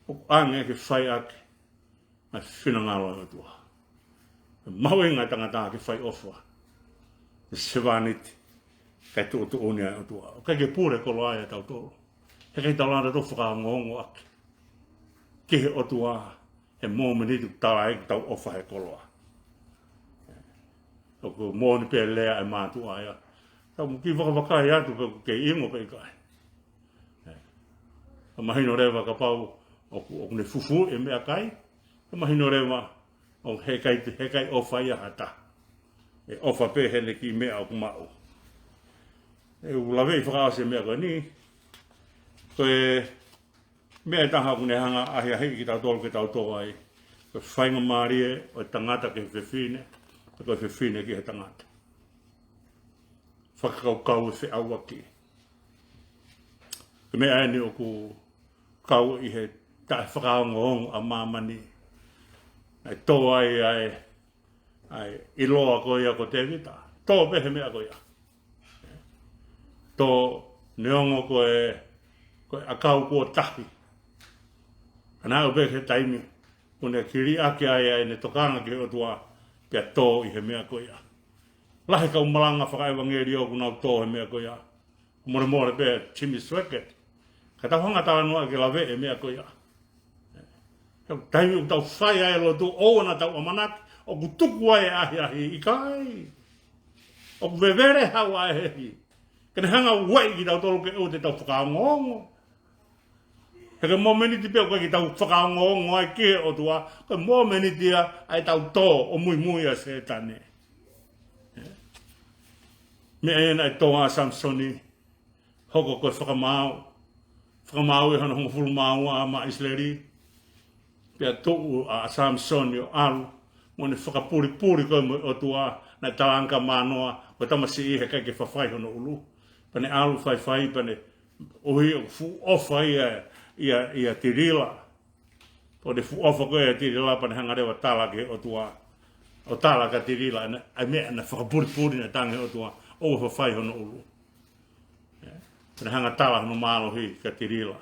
ʻOku ʻoange ke fai ʻaki ʻa e finangalo ʻo e ʻOtua. Mahuʻinga e tangata ke fai ʻofa. Ko e sevāniti, kae tuʻutuʻuni ʻa e ʻOtua. ʻOku ʻikai ke pule koloa ia ʻiate kitautolu. Heʻikai ke tau lava ʻo fakaongoongo ʻaki ki he ʻOtua he mōmeniti ʻoku tala ai ke tau ʻofa he koloa. ʻOku moʻoni pē lea e mātuʻa ia. Tau muʻa kiʻi vakavakai atu pe ʻoku kei ʻingo pe ʻikai. Ē. Ka mahino leva kapau ʻoku, ʻoku ne fufū e meʻakai, ka mahino leva ʻoku heʻikai, heʻikai ʻofa ia ha taha. ʻE ʻofa pē heʻene kiʻi meʻa ʻoku maʻu. ʻE u laveʻi fakaʻosi e meʻa ko eni. Ko e meʻa ʻe taha ʻoku ne hanga ʻo ʻahiʻahiʻi kitautolu ke tau tō ai. Ko e faingamālie ʻo e tangata ki he fefine, ko e fefine ki he tangata. Fakakaukau e feʻauaki. Ko e meʻa eni ʻoku kau ʻi he taʻefakaongoongo ʻa māmani. Naʻe tō ai ʻa e, ʻa e ʻiloa ko ia ko Tēvita. Tō pē he meʻa ko ia. Tō neongo ko e, ko e ʻakau kuo tahi. Ka naʻe aʻu pē ki he taimi ʻoku ne kiliʻaki ai ʻa ʻene tokanga ki he ʻOtua, pea tō ʻi he meʻa ko ia. Lahi e kau malanga fakaʻevangeliō ʻoku nau tō he meʻa ko ia. Molemole pē Jimmy Swaggart. Ka tau hanga ʻo talanoa ke laveʻi e meʻa ko ia. He taimi ʻoku tau fai ai e lotu, ʻoua naʻa tau ʻamanaki ʻoku tuku ai e ʻahiʻahi, ʻikai. ʻOku vevele hau ʻa e ʻahiʻahi ke ne hanga ʻo ueʻi kitautolu ke ʻoua te tau fakaongoongo. He ko e mōmeniti pē ʻoku ʻikai ke tau fakaongoongo ai ki he ʻOtua, ko e mōmeniti ia ʻa ʻetau tō ʻo muimui ʻa Sētane. Meʻa ia naʻe tō ai ʻa Samisoni, hoko ko e fakamaau. Fakamaau ʻi hono hongofulu mā ua ʻa e maʻa ʻIsileli. Pea tuʻu ʻa Samisoni ʻo ʻalu, mo ne fakapulipuli ko ē mo e ʻOtua, naʻe tala ange kia Mānoa, ko e tamasiʻi heʻikai ke fafai hono ʻulu. Pea ne ʻalu faifai, pea ne ʻuhi ʻoku fuʻu ʻofa ia, ia, ia Tilila. Pea ko e fuʻu ʻofa ko ē ʻa Tilila pea ne hanga leva ʻo tala ki he ʻOtua. ʻO tala kia Tilila, ʻa e meʻa naʻe fakapulipuli naʻe tala ange ʻe he ʻOtua, ʻoua ʻe fafai hono ʻulu. Pea ne hanga ʻo tala hono mālohi kia Tilila.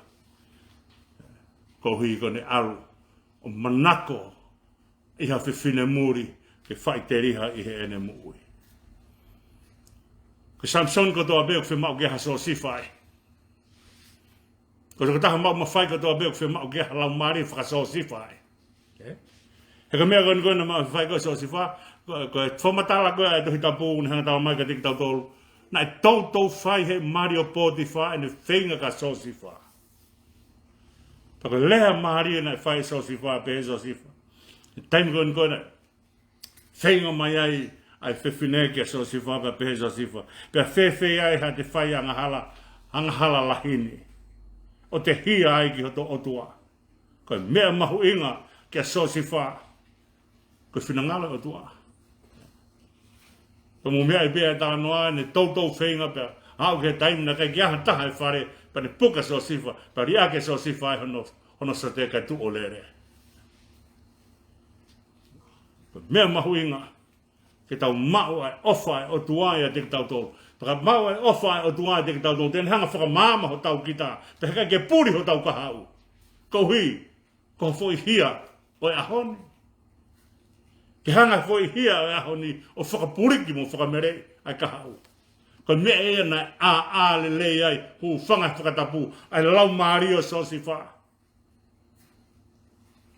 Koeʻuhi ko ʻene ʻalu ʻo manako ʻi ha fefine muli ke faʻiteliha ʻi heʻene moʻui. Ko Samisoni kotoa pē ʻoku fiemaʻu ke ʻi ai ha Siosefa ai. Ko e tokotaha maʻu mafai kotoa pē ʻoku fiemaʻu ke ʻi ai ha laumālie faka-Siosifa ai. Ē? He ko e meʻa ko eni ko ē naʻe maʻu mafai ko ē ʻa Siosifa, ko, ko e fakamatala ko ē ʻa e Tohi Tapu naʻe hanga talamai kiate kitautolu, naʻe toutou fai ʻe he mali ʻo Potifa ʻene feinga kia Siosifa. Pea ko e lea mālie naʻe fai ʻe Siosifa, pehē ʻe Siosifa, he taimi ko eni ko ē naʻe feinga mai ai ʻa e fefine kia Siosifa, pea pehē ʻe Siosifa, pea fēfē ai haʻate fai angahala, angahala lahi ni, ʻo te hia ai ki hoto ʻOtua? Ko e meʻa mahuʻinga kia Siosifa, ko e finangalo ʻo e ʻOtua. Pea mou meaʻi pē ʻa e talanoa, naʻe toutou feinga pea aʻu ki he taimi naʻe ʻikai ke ʻi ai ha taha ʻi he fale, pea ne puke ʻa Siosifa, pea liʻaki ʻe Siosifa ai hono, hono sote kae tuʻu ʻo lele. Ko e meʻa mahuʻinga ke tau maʻu ʻa e ʻofa ʻa e ʻOtua ʻiate kitautolu. Pea ka maʻu ʻa e ʻofa ʻa e ʻOtua ʻiate kitautolu, te ne hanga ʻo fakamaama hotau kita, pea heʻikai ke puli hotau kahaʻu. Koeʻuhi ko e foʻi hia ʻo e ʻaho ni. Ke hanga ʻe he foʻi hia ʻo e ʻaho ni ʻo fakapuliki mo fakameleʻi ʻa e kahaʻu. Ko e meʻa ia naʻe ʻā, ʻā lelei ai, hūfanga he fakatapu, ʻa e laumālie ʻo Siosifa.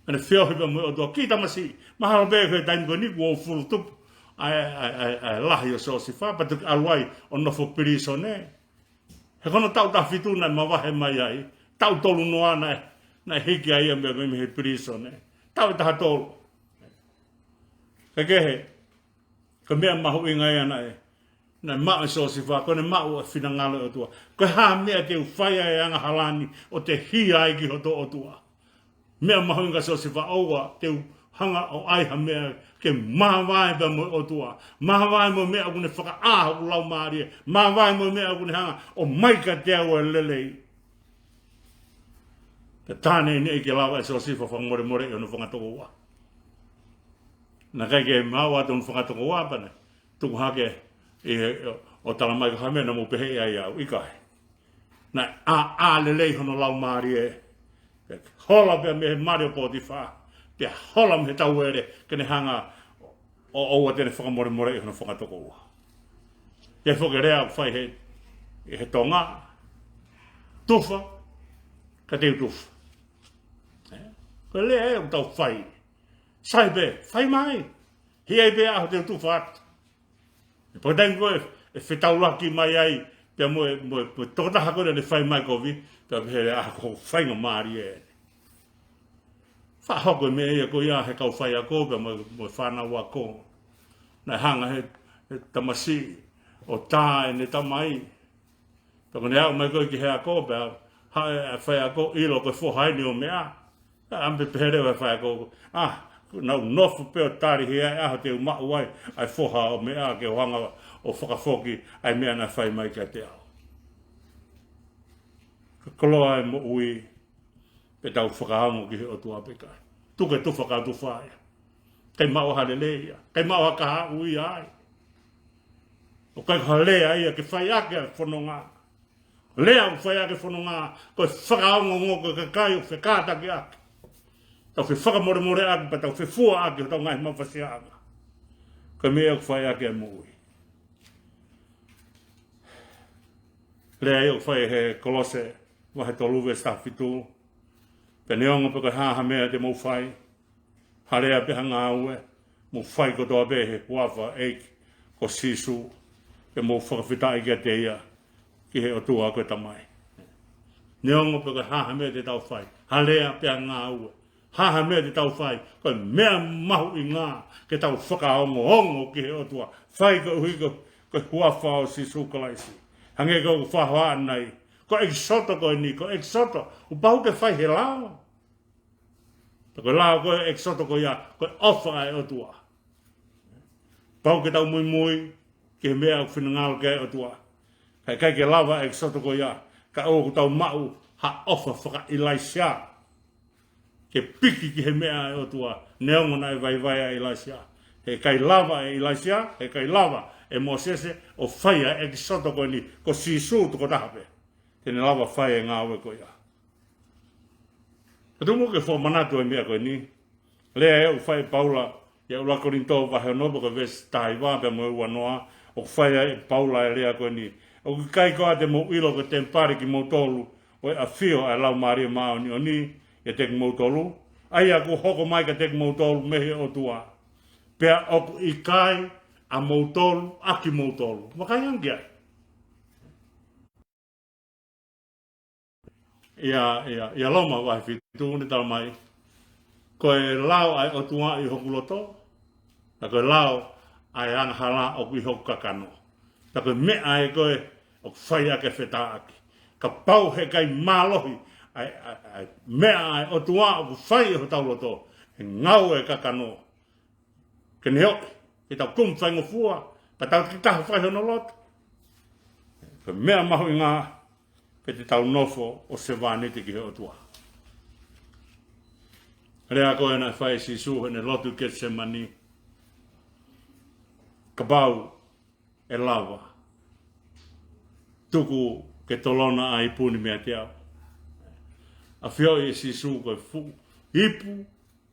ʻEne feohi pea mo e ʻOtua, kiʻi tamasiʻi, mahalo pē ko e taimi ko eni kuo fulu tupu ʻa e, ʻa e, ʻa e, ʻa e lahi ʻo Siosifa, pea toki ʻalu ai ʻo nofo pilīsone. He ko hono taʻu taha fitu naʻe mavahe mai ai, taʻu tolu noa naʻe, naʻe hiki ai ʻa e meʻa ko ē mei he pilīsone. Taʻu ʻe taha tolu. Kae kehe, ko e meʻa mahuʻinga ia naʻe, naʻe maʻu ʻe Siosifa, ko ʻene maʻu ʻa e finangalo ʻo e ʻOtua. Ko e hā e meʻa te u fai ai ʻa e angahala ni ʻo te hia ai ki hoto ʻOtua? Meʻa mahuʻinga kia Siosifa, ʻoua te u hanga ʻo ʻai ha meʻa ke māvae pea mo e ʻOtua. Māvae mo e meʻa ʻoku ne fakaʻā hoku laumālie. Māvae mo e meʻa ʻoku ne hanga ʻo ʻomai kiate au ʻa e lelei. Pea tā neʻineʻi ke lava ʻe Siosifa ʻo fakamolemoleʻi hono fanga tokoua. Naʻe ʻikai ke maʻu atu hono fanga tokoua pea ne tuku hake ʻi he, ʻo, ʻo talamai ko e hā e meʻa naʻa mou pehē ai au, ʻikai. Naʻe ʻā, ʻā lelei hono laumālie. Pea hola pea mei he mali ʻo Potifa. Pea hola mei he tauele ke ne hanga ʻo, ʻoua te ne fakamolemoleʻi hono fanga tokoua. ʻI ai foki e lea ʻoku fai he, he Tonga, tufa, ka te u tufa. Ē? Ko e lea ē ʻoku tau fai. Sai pē, fai mai. Hia ai pē ʻa hoʻo tufa atu. Pea ko e taimi ko ē ʻe fetaulaki mai ai pea mo e, mo e, mo e tokotaha ko ē naʻa ne fai mai kovi, pea pehē ʻa ko e faingamālie ē. Fakahoko e meʻa ia ko ia he kau faiako pea mo e, mo e fānau ako. Naʻe hanga ʻe he, he tamasiʻi ʻo tā ʻene tamai. Pea ko ʻene aʻu mai ko ē ki he ako, pea haʻu e faiako, ʻilo ko e foha eni ʻo meʻa. Pea ʻamu pē pehē leva e faiako, ʻa, naʻa ku nofo pē ʻo tali he ʻaho te u maʻu ai ʻa e foha ʻo meʻa ke u hanga ʻo fakafoki ʻa e meʻa naʻe fai mai kiate au. Ko e koloa e moʻui, pe tau fakaongo ki he ʻOtua pe ʻikai. Tuku e tufa ka tufa ia. ʻIkai maʻu ha lelei ia. ʻIkai maʻu ha kahaʻu ia ai. ʻOku ʻikai ko ha lea ia ke fai ʻaki ʻa e fononga. Lea ʻoku fai ʻaki e fononga, ko e fakaongoongo ki he kakai ʻoku fekātaki ʻaki. Tau fefakamolemoleʻaki, pea tau fefuaʻaki hotau ngaahi mafasiaʻanga. Ko e meʻa ʻoku fai ʻaki e moʻui. Lea ia ʻoku fai he Kolose, vahe tolu veesi taha fitu. Pea neongo pe ko e hā ha meʻa te mou fai, ha lea pe ha ngāue, mou fai kotoa pē he huafa ʻo e ʻEiki ko Sīsū, pea mou fakafetaʻi kiate ia, ki he ʻOtua ko e Tamai. Neongo pe ko e hā ha meʻa te tau fai, ha lea pe ha ngāue, hā ha meʻa te tau fai, ko e meʻa mahuʻinga ke tau fakaongoongo ki he ʻOtua, fai koeʻuhi ko, ko e huafa ʻo Sīsū Kalaisi. Hangē ko ʻeku fakahā ʻanenai, ko e ʻEkisoto ko eni, ko e ʻEkisoto ʻoku pau ke fai he lao. Pea ko e lao ko ē ʻo e ʻEkisoto ko ia, ko e ʻofa ʻa e ʻOtua. Pau ke tau muimui ki he meʻa ʻoku finangalo ki ai e ʻOtua. Kae ʻikai ke lava e ʻEkisoto ko ia, kae ʻoua kuo tau maʻu ha ʻofa faka-ʻIlaisiā ke piki ki he meʻa ʻa e ʻOtua, neongo naʻe vaivai ʻa ʻIlaisiā. He ʻikai lava ʻe ʻIlaisiā, he ʻikai lava ʻe Mōsese ʻo fai ʻa e ʻEkisoto ko eni, ko Sīsū tokotaha pē te ne lava fai e ngāue ko ia. Ka tuku muʻa ke fakamanatu e meʻa ko eni. Lea ē ʻoku fai ʻe Paula ʻi he ʻuluaki Kolinitō vahe ono pea ko e veesi taha hiva pea mo e ua noa, ʻoku fai ai ʻe Paula e lea ko eni. ʻOku ʻikai koā te mou ʻilo ko e temipale kimoutolu ʻo e ʻafio ʻa e Laumālie Māʻoniʻoni ʻiate kimoutolu, ʻa ia kuo hoko mai kiate kimoutolu mei he ʻOtua. Pea ʻoku ʻikai ʻamoutolu ʻa kimoutolu. Vakai ange ki ai. ʻIa, ʻia, ʻia Loma vahe fitu ʻoku ne talamai, ko e lao ʻa e ʻOtua ʻi hoku loto, pea ko e lao ʻa e angahala ʻoku ʻi hoku kakano. Pea ko e meʻa ē ko ē ʻoku fai ʻaki e fetāʻaki. Kapau he ʻikai mālohi ʻa e, ʻa e, ʻa e meʻa ʻa e ʻOtua ʻoku fai ʻi hotau loto, he ngāue ʻa e kakano. Ke ne ʻoʻi, ke tau kumi faingofua, pea tau takitaha fai hono lotu. Ko e meʻa mahuʻinga, ke te tau nofo ʻo sevāniti ki he ʻOtua. Lea ko ē naʻe fai ʻe Sīsū heʻene lotu Ketisemani. Kapau ʻe lava, tuku ke tolona ʻa e ipu ni meiate au. ʻAfioʻi ʻe Sīsū ko e fuʻu ipu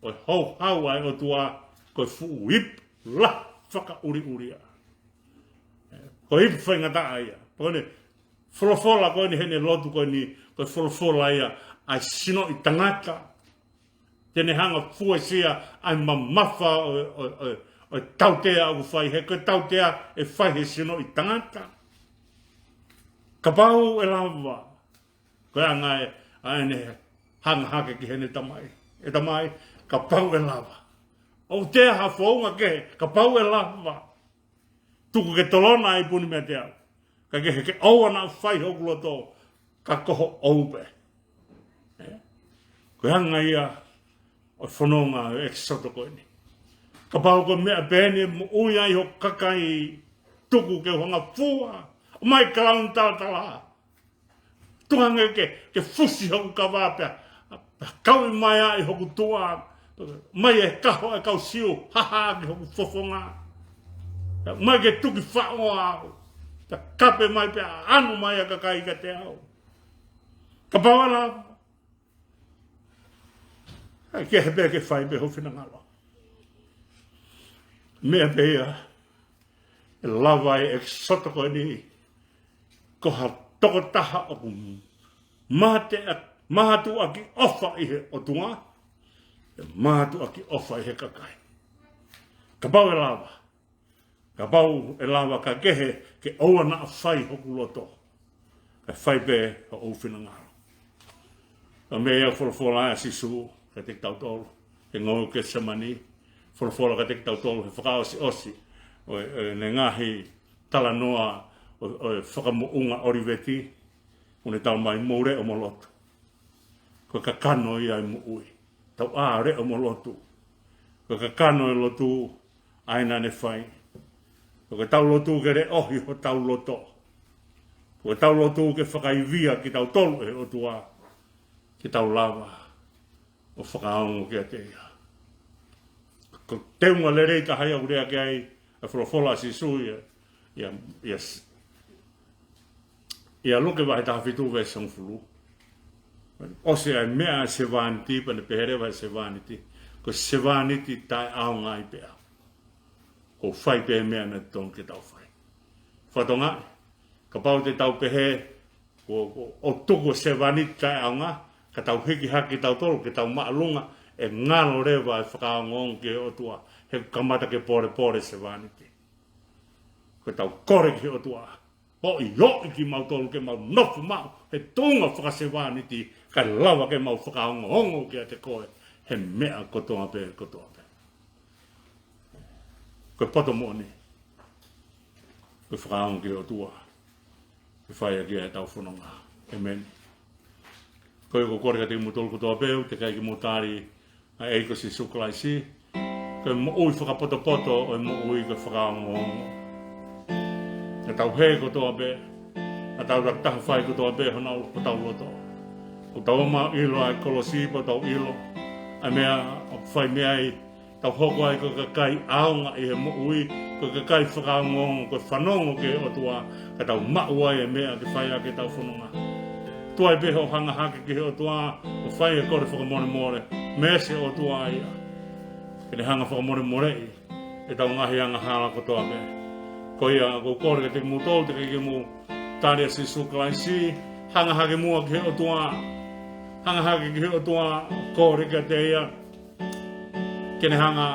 ʻo e houhau ʻa e ʻOtua, ko e fuʻu ipu lahi fakaʻuliʻulia. Ko e ipu faingataʻa ia. Ko ʻene folofola ko eni heʻene lotu ko eni, ko e folofola ia ʻa e sinoʻi tangata. Te ne hanga fuesia ʻa e mamafa ʻo, ʻo, ʻo, ʻo e tautea ʻoku fai, he ko e tautea ʻe fai he sinoʻi tangata. Kapau ʻe lava, ko e anga ē ʻa ʻene hanga hake ki heʻene tamai. ʻE Tamai, kapau ʻe lava. ʻOku ʻi ai ha founga kehe, kapau ʻe lava, tuku ke tolona ʻa e ipu ni meiate au. Kae kehe, ke ʻoua naʻa fai hoku loto, ka ko hoʻo ʻou pē. Ē? Ko e anga ia ʻo e fononga ʻo e ʻEkisoto ko eni. Kapau ko e meʻa pē eni ʻe moʻui ai hoku kakai, tuku ke u hanga fua, ʻomai kalauni talatala. Tuku ange ke, ke fusi hoku kava pea, pea kau mai ai hoku tua. ʻOmai e kaho ʻa e kau Siu, haha ki hoku fofonga. ʻOmai ke tuki faʻo au. Pea kape mai pea anu mai ʻa e kakai kiate au. Kapau ʻe lava, ʻai ke he pē ke fai pē hoʻo finangalo. Meʻa pē ia ʻe lava ai e ʻEkisoto ko eni, ko ha tokotaha ʻoku mate ʻa, mātuʻaki ʻofa ʻi he ʻOtua, ʻe mātuʻaki ʻofa ʻi he kakai. Kapau ʻe lava, kapau ʻe lava, kae kehe, ke ʻoua naʻa fai hoku loto, kae fai pē hoʻo finangalo. Ko e meʻa ia ʻoku folofola ai ʻa Sīsū kiate kitautolu he ngoue Ketisemani, folofola kiate kitautolu he fakaʻosiʻosi ʻo e, ʻo ʻene ngaahi talanoa ʻo, ʻo e fakamoʻunga ʻOliveti, ʻoku ne talamai, mou leʻo mo lotu. Ko e kakano ia ʻo e moʻui. Tau ʻā leʻo mo lotu. Ko e kakano ʻo e lotu ʻa ia naʻa ne fai. Ko ʻetau lotu ke leʻohi hotau loto. Ko ʻetau lotu ke fakaivia kitautolu ʻe he ʻOtua, ke tau lava ʻo fakaongo kiate ia. Ko e teunga lelei taha ia ʻoku lea ki ai ʻa e folofola ʻa Sīsū ia, ia, ia, ia Luke vahe taha fitu veesi hongofulu. ʻOsi ʻa e meʻa ʻa e sevāniti, pea ne pehē leva ʻe he sevāniti, ko e sevāniti taʻeʻaonga ai pē au. ʻOku ou fai pē meʻa naʻe totonu ke tau fai. Fatongia, kapau te tau pehē, ʻo, ʻo, ʻo tuku e sevāniti taʻeʻaonga, ka tau hiki hake kitautolu ke tau māʻolunga, ʻe ngalo leva e fakaongoongo ki he ʻOtua, he kamata ke polepole e sevāniti. Ko ʻetau kole ki he ʻOtua, ʻoiʻoi kimautolu ke mau nofo maʻu he tuʻunga fakasevāniti, kae lava ke mau fakaongoongo kiate koe he meʻa kotoa pē, kotoa pē. Ko e poto moʻoni, ko e fakaongo ki he ʻOtua, ke fai ʻaki ʻetau fononga. ʻĒmeni. Ko ia ʻoku ou kole kiate kimoutolu kotoa pē, ʻoku teʻeki ai ke mou tali ʻa e ʻEiki ko Sīsū Kalaisi, ko e moʻui fakapotopoto ʻo e moʻui ko e fakaongoongo. Naʻa tau hē kotoa pē, naʻa tau takitaha fai kotoa pē honau, hotau loto. ʻOku tau ō mai ʻo ʻilo ʻa e kolosi, pea tau ʻilo ʻa e meʻa ʻoku fai mei ai, tau hoko ai ko e kakai ʻaonga ʻi he moʻui, ko e kakai fakaongoongo, ko e fanongo ki he ʻOtua, ka tau maʻu ai e meʻa ke fai ʻaki ʻetau fononga. Tuai pē hoʻo hanga hake ki he ʻOtua, ʻo fai e kole fakamolemole, meesi e ʻOtua ia ke ne hanga fakamolemoleʻi ʻetau ngaahi angahala kotoa pē. Ko ia ʻoku ou kole kiate kimoutolu, teʻeki ai ke mou tali ʻa Sīsū Kalaisi, Hanga hake muʻa ki he ʻOtua. Hanga hake ki he ʻOtua, kole kiate ia ke ne hanga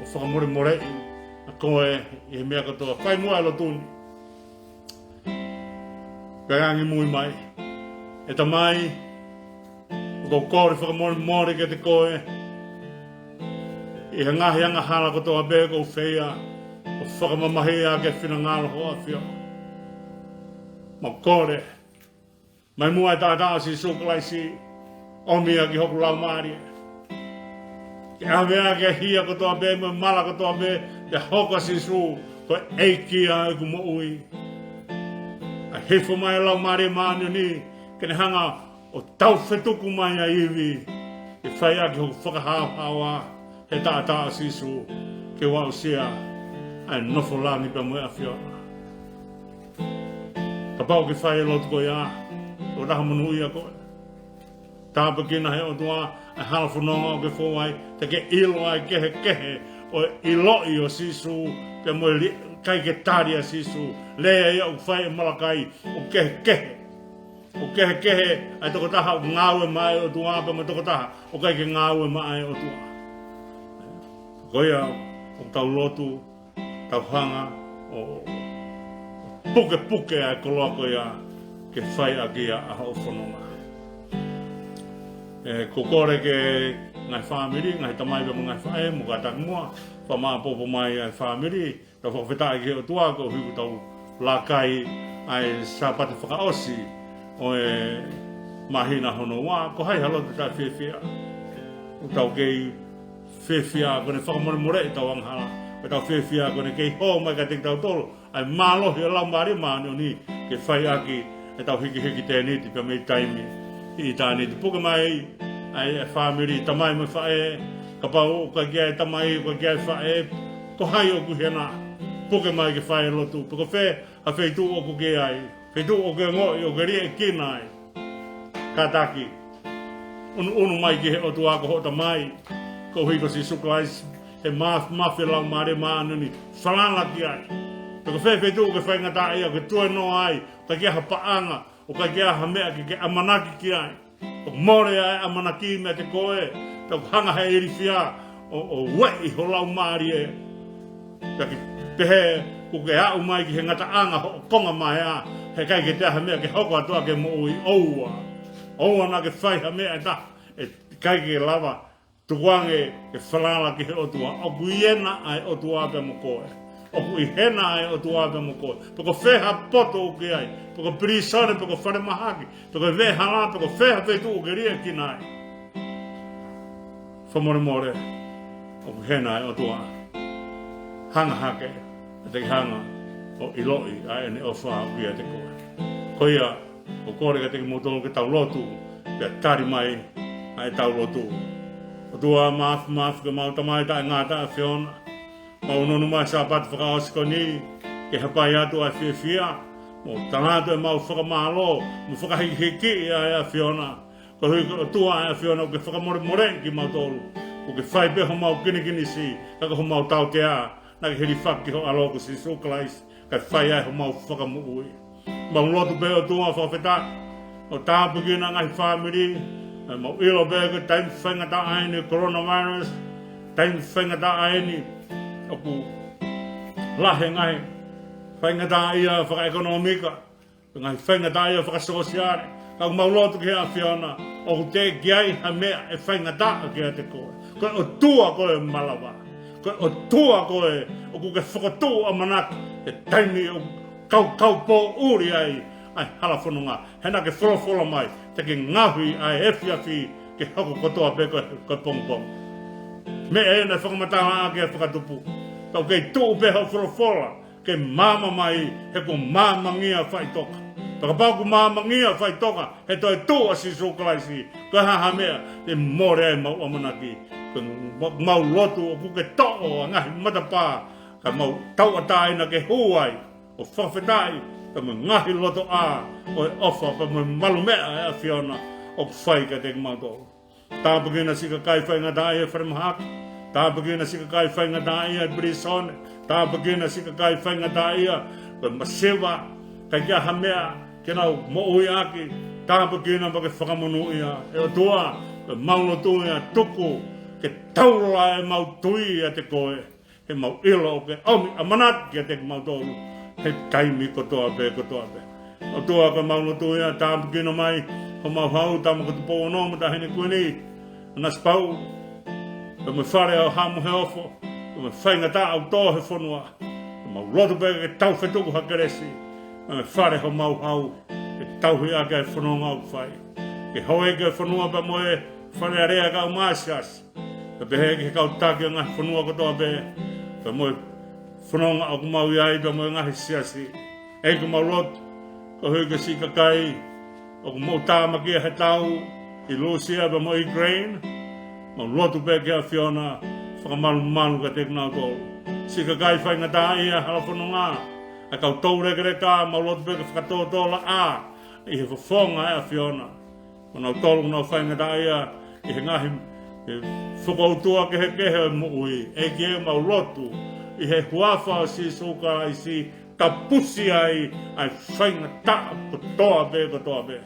ʻo fakamolemoleʻi ʻa koe ʻi he meʻa kotoa. Fai muʻa e lotu ni. Kae angimui mai. ʻE Tamai, ʻoku ou kole fakamolemole kiate koe ʻi he ngaahi angahala kotoa pē ʻoku ou feia, ʻo fakamamahiʻi ʻaki e finangalo ho ʻAfio. Mau kole, mai muʻa e taʻataʻa ʻo Sīsū Kalaisi, ʻomi ia ki hoku laumālie. Ke ʻave ʻa e hia kotoa pē mo e mala kotoa pē, ke hoko ʻa Sīsū ko e ʻEiki ʻa ʻeku moʻui. ʻA e hifo mai e Laumālie Māʻoniʻoni ke ne hanga ʻo taufetuku mai ʻa e ivi, ke fai ʻaki hoku fakahaohaoa he taʻataʻa ʻo Sīsū, ke u aʻusia ʻa e nofo langi pea mo e ʻAfiona. Kapau ʻoku ke fai e lotu ko ia, ʻoku ou monūʻia koe. Tāpuekina ʻe he ʻOtua ʻa e hala fononga ʻoku ke fou ai, te ke ʻilo ʻa e kehekehe ʻo e ʻiloʻi ʻo Sīsū pea mo e li-, ʻikai ke tali ʻa Sīsū. Lea ia ʻoku fai ʻe Malakai, ʻoku kehekehe. ʻOku kehekehe ʻa e tokotaha ʻoku ngāue maʻa e ʻOtua pea mo e tokotaha ʻoku ʻikai ke ngāue maʻa e ʻOtua. Ko ia ʻoku tau lotu, tau hanga ʻo pukepuke ʻa e koloa ko ia ke fai ʻaki ia ʻa hoʻo fononga. ʻE, ʻoku ou kole ki he ngaahi fāmili, ngaahi tamai pea mo e ngaahi faʻē, mo kātaki muʻa, fakamāʻopoʻopo mai ʻa e fāmili, tau fakafetaʻi ki he ʻOtua koeʻuhi kuo tau laka ai ʻa e Sāpate fakaʻosi ʻo e māhina hono ua, ko hai ha lotu taʻefiefia. ʻOku tau kei fiefia kuo ne fakamolemoleʻi ʻetau angahala. ʻOku tau fiefia kuo ne kei hō mai kiate kitautolu ʻa e mālohi ʻo e Laumālie Māʻoniʻoni ke fai ʻaki ʻetau hikihiki tēniti pea mei taimi ki ʻitāniti. Puke mai ʻa e, ʻa e fāmili, tamai mo e faʻē, kapau ʻoku ʻikai ke ʻi ai e tamai, ʻoku ʻikai ke ʻi ai e faʻē, ko hai ʻoku ʻi hena, puke mai ke fai e lotu, pe ko fē ha feituʻu ʻoku ke ʻi ai, feituʻu ʻoku ke ongoʻi ʻoku ke liʻekina ai. Kātaki, ʻunuʻunu mai ki he ʻOtua ko hoʻo Tamai, koeʻuhi ko Sīsū Kalaisi, he māfimafi e Laumālie Māʻoniʻoni, falala ki ai. Pe ko fē feituʻu ʻoku ke faingataʻaʻia, ʻoku ke tuenoa ai, ʻoku ʻikai ke ʻi ai ha paʻanga, ʻoku ʻikai ke ʻi ai ha meʻa ke ke ʻamanaki ki ai. ʻOku mole ʻa e ʻamanaki meiate koe, pea ʻoku hanga ʻe he ilifia ʻo, ʻo ueʻi ho laumālie. Pea ke pehē kuo ke aʻu mai ki he ngataʻanga hoʻo konga maea, he ʻikai ke toe ʻi ai ha meʻa ke hoko atu ʻaki e moʻui. ʻOua. ʻOua naʻa ke fai ha meʻa ʻe taha ʻe ʻikai ke lava. Tukuange ke falala ki he ʻOtua. ʻOku ʻi hena ʻa e ʻOtua pea mo koe. ʻOku ʻi hena ʻa e ʻOtua pea mo koe. Pe ko fē ha poto ʻoku ke ʻi ai. Pe ko pilīsone, pe ko falemahaki, pe ko e veʻehala, pe ko fē ha feituʻu ʻoku ke liʻekina ai. Fakamolemole, ʻoku ʻi hena ʻa e ʻOtua. Hanga hake, ʻe te ke hanga ʻo ʻiloʻi ʻa ʻene ʻofa ʻoku ʻiate koe. Ko ia, ʻoku ou kole kiate kimoutolu ke tau lotu, pea tali mai ʻa ʻetau lotu. ʻOtua māfimafi, ko homau Tamai taʻengata ʻAfiona, mau ʻunuʻunu mai he Sāpate fakaʻosi ko eni ke hapai atu ʻa e fiefia, mo tala atu ʻemau fakamālō mo fakahīkihikiʻi ʻa e ʻAfiona. Koeʻuhi ko e ʻOtua ʻa e ʻAfiona ʻoku ke fakamolemoleʻi kimautolu. ʻOku ke fai pē homau kinikinisi, ka ko homau tautea naʻa ke hilifaki ho ʻAlo ko Sīsū Kalaisi, kae fai ai homau fakamoʻui. Mau lotu pē ʻOtua fakafetaʻi, ʻo tāpuekina e ngaahi fāmili, ʻa ia mau ʻilo pē ko e taimi faingataʻa eni coronavirus, taimi faingataʻa eni ʻoku lahi e ngaahi faingataʻaʻia fakaʻekonōmika, ngaahi faingataʻaʻia fakasōsiale. Ka ʻoku mau lotu ki he ʻAfiona, ʻoku teʻeki ai ha meʻa ʻe faingataʻa kiate koe. Ko e ʻOtua koe malava. Ko e ʻOtua koe ʻoku ke fokotuʻu ʻamanaki he taimi ʻoku kaukau pōʻuli ai ʻa e hala fononga. He naʻa ke folofola mai, te ke ngaohi ʻa e efiafi ke hoko kotoa pē ko e, ko e pongipongi. Meʻa ē naʻe fakamatala ʻaki ʻa e fakatupu. Ka ʻoku kei tuʻu pē hoʻo folofola ke maama mai, he kuo maamangia faʻitoka. Pea kapau kuo maamangia faʻitoka, he toe tuʻu ʻa Sīsū Kalaisi, ko e hā ha meʻa te mole ai ʻemau ʻamanaki. Ko e mau, mau lotu ʻoku ke toʻo ʻa e ngaahi matapā, kae mau tauʻatāina ke hū ai ʻo fakafetaʻi, pea mo e ngaahi lotoʻā ʻo e ʻofa, pea mo e malumeʻa ʻa e ʻAfiona ʻoku fai kiate kimautolu. Tāpuekina siʻi kakai faingataʻaʻia he falemahaki. Tāpuekina siʻi kakai faingataʻaʻia he pilīsone. Tāpuekina siʻi kakai faingataʻaʻia he masiva. ʻIkai ke ʻi ai ha meʻa ke nau moʻui ʻaki, tāpuekina pea ke fakamonūʻia. ʻE ʻOtua, ʻoku mau lotu ia, tuku ke taula ʻemau tui ʻiate koe, he mau ʻilo ʻoku ke ʻomi ʻamanaki kiate kimautolu he taimi kotoa pē, kotoa pē. ʻOtua, ʻoku mau lotu ia, tāpuekina mai homau hau, Tama ko Tupou Ono mo Taʻahine Kuini, ʻAnasipauʻu, pea mo e fale ʻo Haʻa Moheofo, pea mo e faingataʻa ʻoku tō he fonua. Mau lotu pē ke tau fetuku ha kelesi mei he fale homau hau, ke tauhi ʻaki ʻa e fononga ʻoku fai, ke houʻeiki ʻa e fonua pea mo e Fale Alea kae ʻumaʻā e siasi, pea pehē ki he kau taki ʻo e ngaahi fonua kotoa pē, pea mo e fononga ʻoku mau ʻi ai pea mo e ngaahi siasi. ʻEiki, mau lotu koeʻuhi ko e siʻi kakai ʻoku moʻutāmakia he tau ʻi Lūsia pea mo ʻIkuleni. Mau lotu pē ki he ʻAfiona, fakamalumalu kiate kinautolu. Siʻi kakai faingataʻaʻia he hala fononga, ʻa e kau toulekeleka, mau lotu pē ke fakatōtōlaʻā ʻi he fofonga ʻo e ʻAfiona ʻo kinautolu ʻoku nau faingataʻaʻia ʻi he ngaahi, e, fokoutua kehekehe ʻo e moʻui. ʻEiki, ʻoku mau lotu ʻi he huafa ʻo Sīsū Kalaisi, kapusi ai ʻa e faingataʻa kotoa pē, kotoa pē,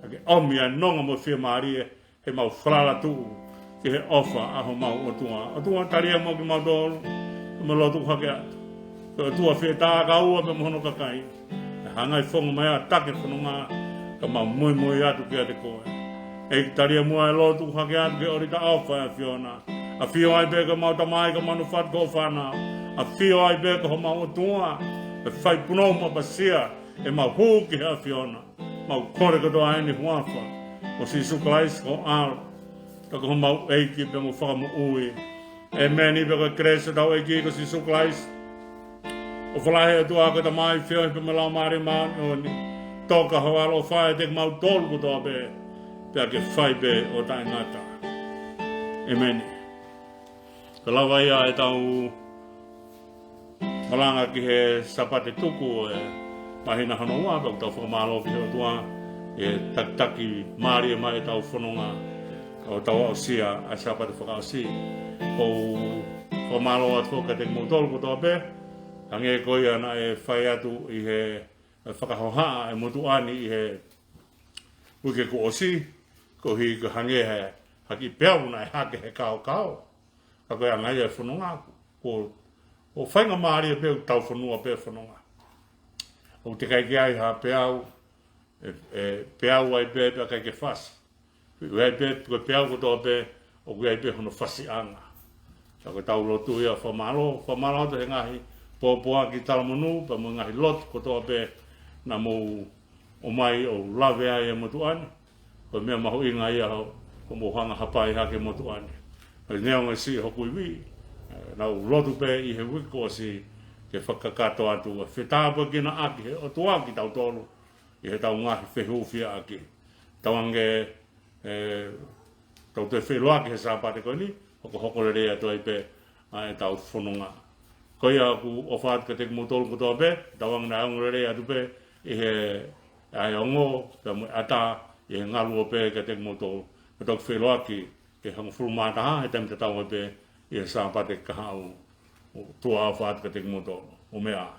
kae ʻomi ʻa e nonga mo e fiemālie, he mau falala tuʻu ki he ʻofa ʻa homau ʻOtua. ʻOtua, talia muʻa kimautolu, mau lotu hake atu. Ko e ʻOtua fie tā kaua pē mo hono kakai, ʻe hangai fonga mai ʻa e taki fononga, ka mau muimui atu kiate koe. ʻEiki, talia muʻa e lotu hake atu ki he ʻōlita ʻofa ʻo e ʻAfiona. ʻAfio ai pē ko homau tamai, ko homau fatu, ko e fānau. ʻAfio ai pē ko homau ʻOtua, ʻe fai punou mo ʻapasia ʻemau hū ki he ʻAfiona. Mau kole kotoa ʻeni huafa ʻo Sīsū Kalaisi ko ho ʻAlo, ka ko homau ʻEiki pea mo e Fakamoʻui. ʻEmeni. Pea ko e kelesi ʻa hotau ʻEiki ko Sīsū Kalaisi, ʻofa lahi ʻa e ʻOtua ko e Tamai, feohi pea mo e Laumālie Māʻoniʻoni, toka ho ʻaloʻofa ʻiate kimautolu kotoa pē, pea ke fai pē ʻo taʻengata. ʻEmeni. Ka lava ia ʻetau malanga ki he Sāpate tuku ʻo e māhina hono ua, pea ʻoku tau fakamālō ki he ʻOtua he takitaki mālie mai ʻetau fononga ʻo tau aʻusia ʻa e Sāpate fakaʻosi. ʻOku ou fakamālō atu foki kiate kimoutolu kotoa pē, hangē ko ia naʻe fai atu ʻi he fakahohaʻa ʻa e motuʻa ni ʻi he uike kuo ʻosi, koeʻuhi ko e hangē ha kiʻi peau naʻe hake he kaokao. Ka ko e anga ia ʻo e fononga, ko, ko e faingamālie pē ʻoku tau fonua pē fononga. ʻOku teʻeki ai ke ʻi ai ha peau, ʻe, ʻe peau ai pē pea ʻikai ke fasi. ʻOku ʻi ai pē, ko e peau kotoa pē, ʻoku ʻi ai pē hono fasiʻanga. Ka ko ʻetau lotu ia, fakamālō, fakamālō atu he ngaahi pōpoaki talamonū, pea mo e ngaahi lotu kotoa pē naʻa mou ʻomai ʻo lave ai e motuʻa ni. Ko e meʻa mahuʻinga ia hoʻo, hoʻomou hanga ʻo hapai hake e motuʻa ni. Pea neongo e siʻi hoku ivi, ʻe, naʻa ku lotu pē ʻi he uike kuo ʻosi ke fakakakato atu, ʻa e fetāpuekina ʻaki he ʻOtua kitautolu ʻi heʻetau ngaahi fehūfiaʻaki. Tauange, ʻe, tau toe feʻiloaki he Sāpate ko eni, hokohoko lelei atu ai pē ʻa ʻetau fononga. Ko ia ʻoku ou ʻofa atu kiate kimoutolu kotoa pē, tauange naʻe ongo lelei atu pē ʻi he, ʻa e ongo pea mo e ʻatā, ʻi he ngaluope kiate kimoutolu. Ka tau feʻiloaki ki he hongofulu mā taha he taimi tatau ai pē ʻi he Sāpate kahaʻu. ʻOku ou ʻofa atu kiate kimoutolu. ʻO meʻa ā.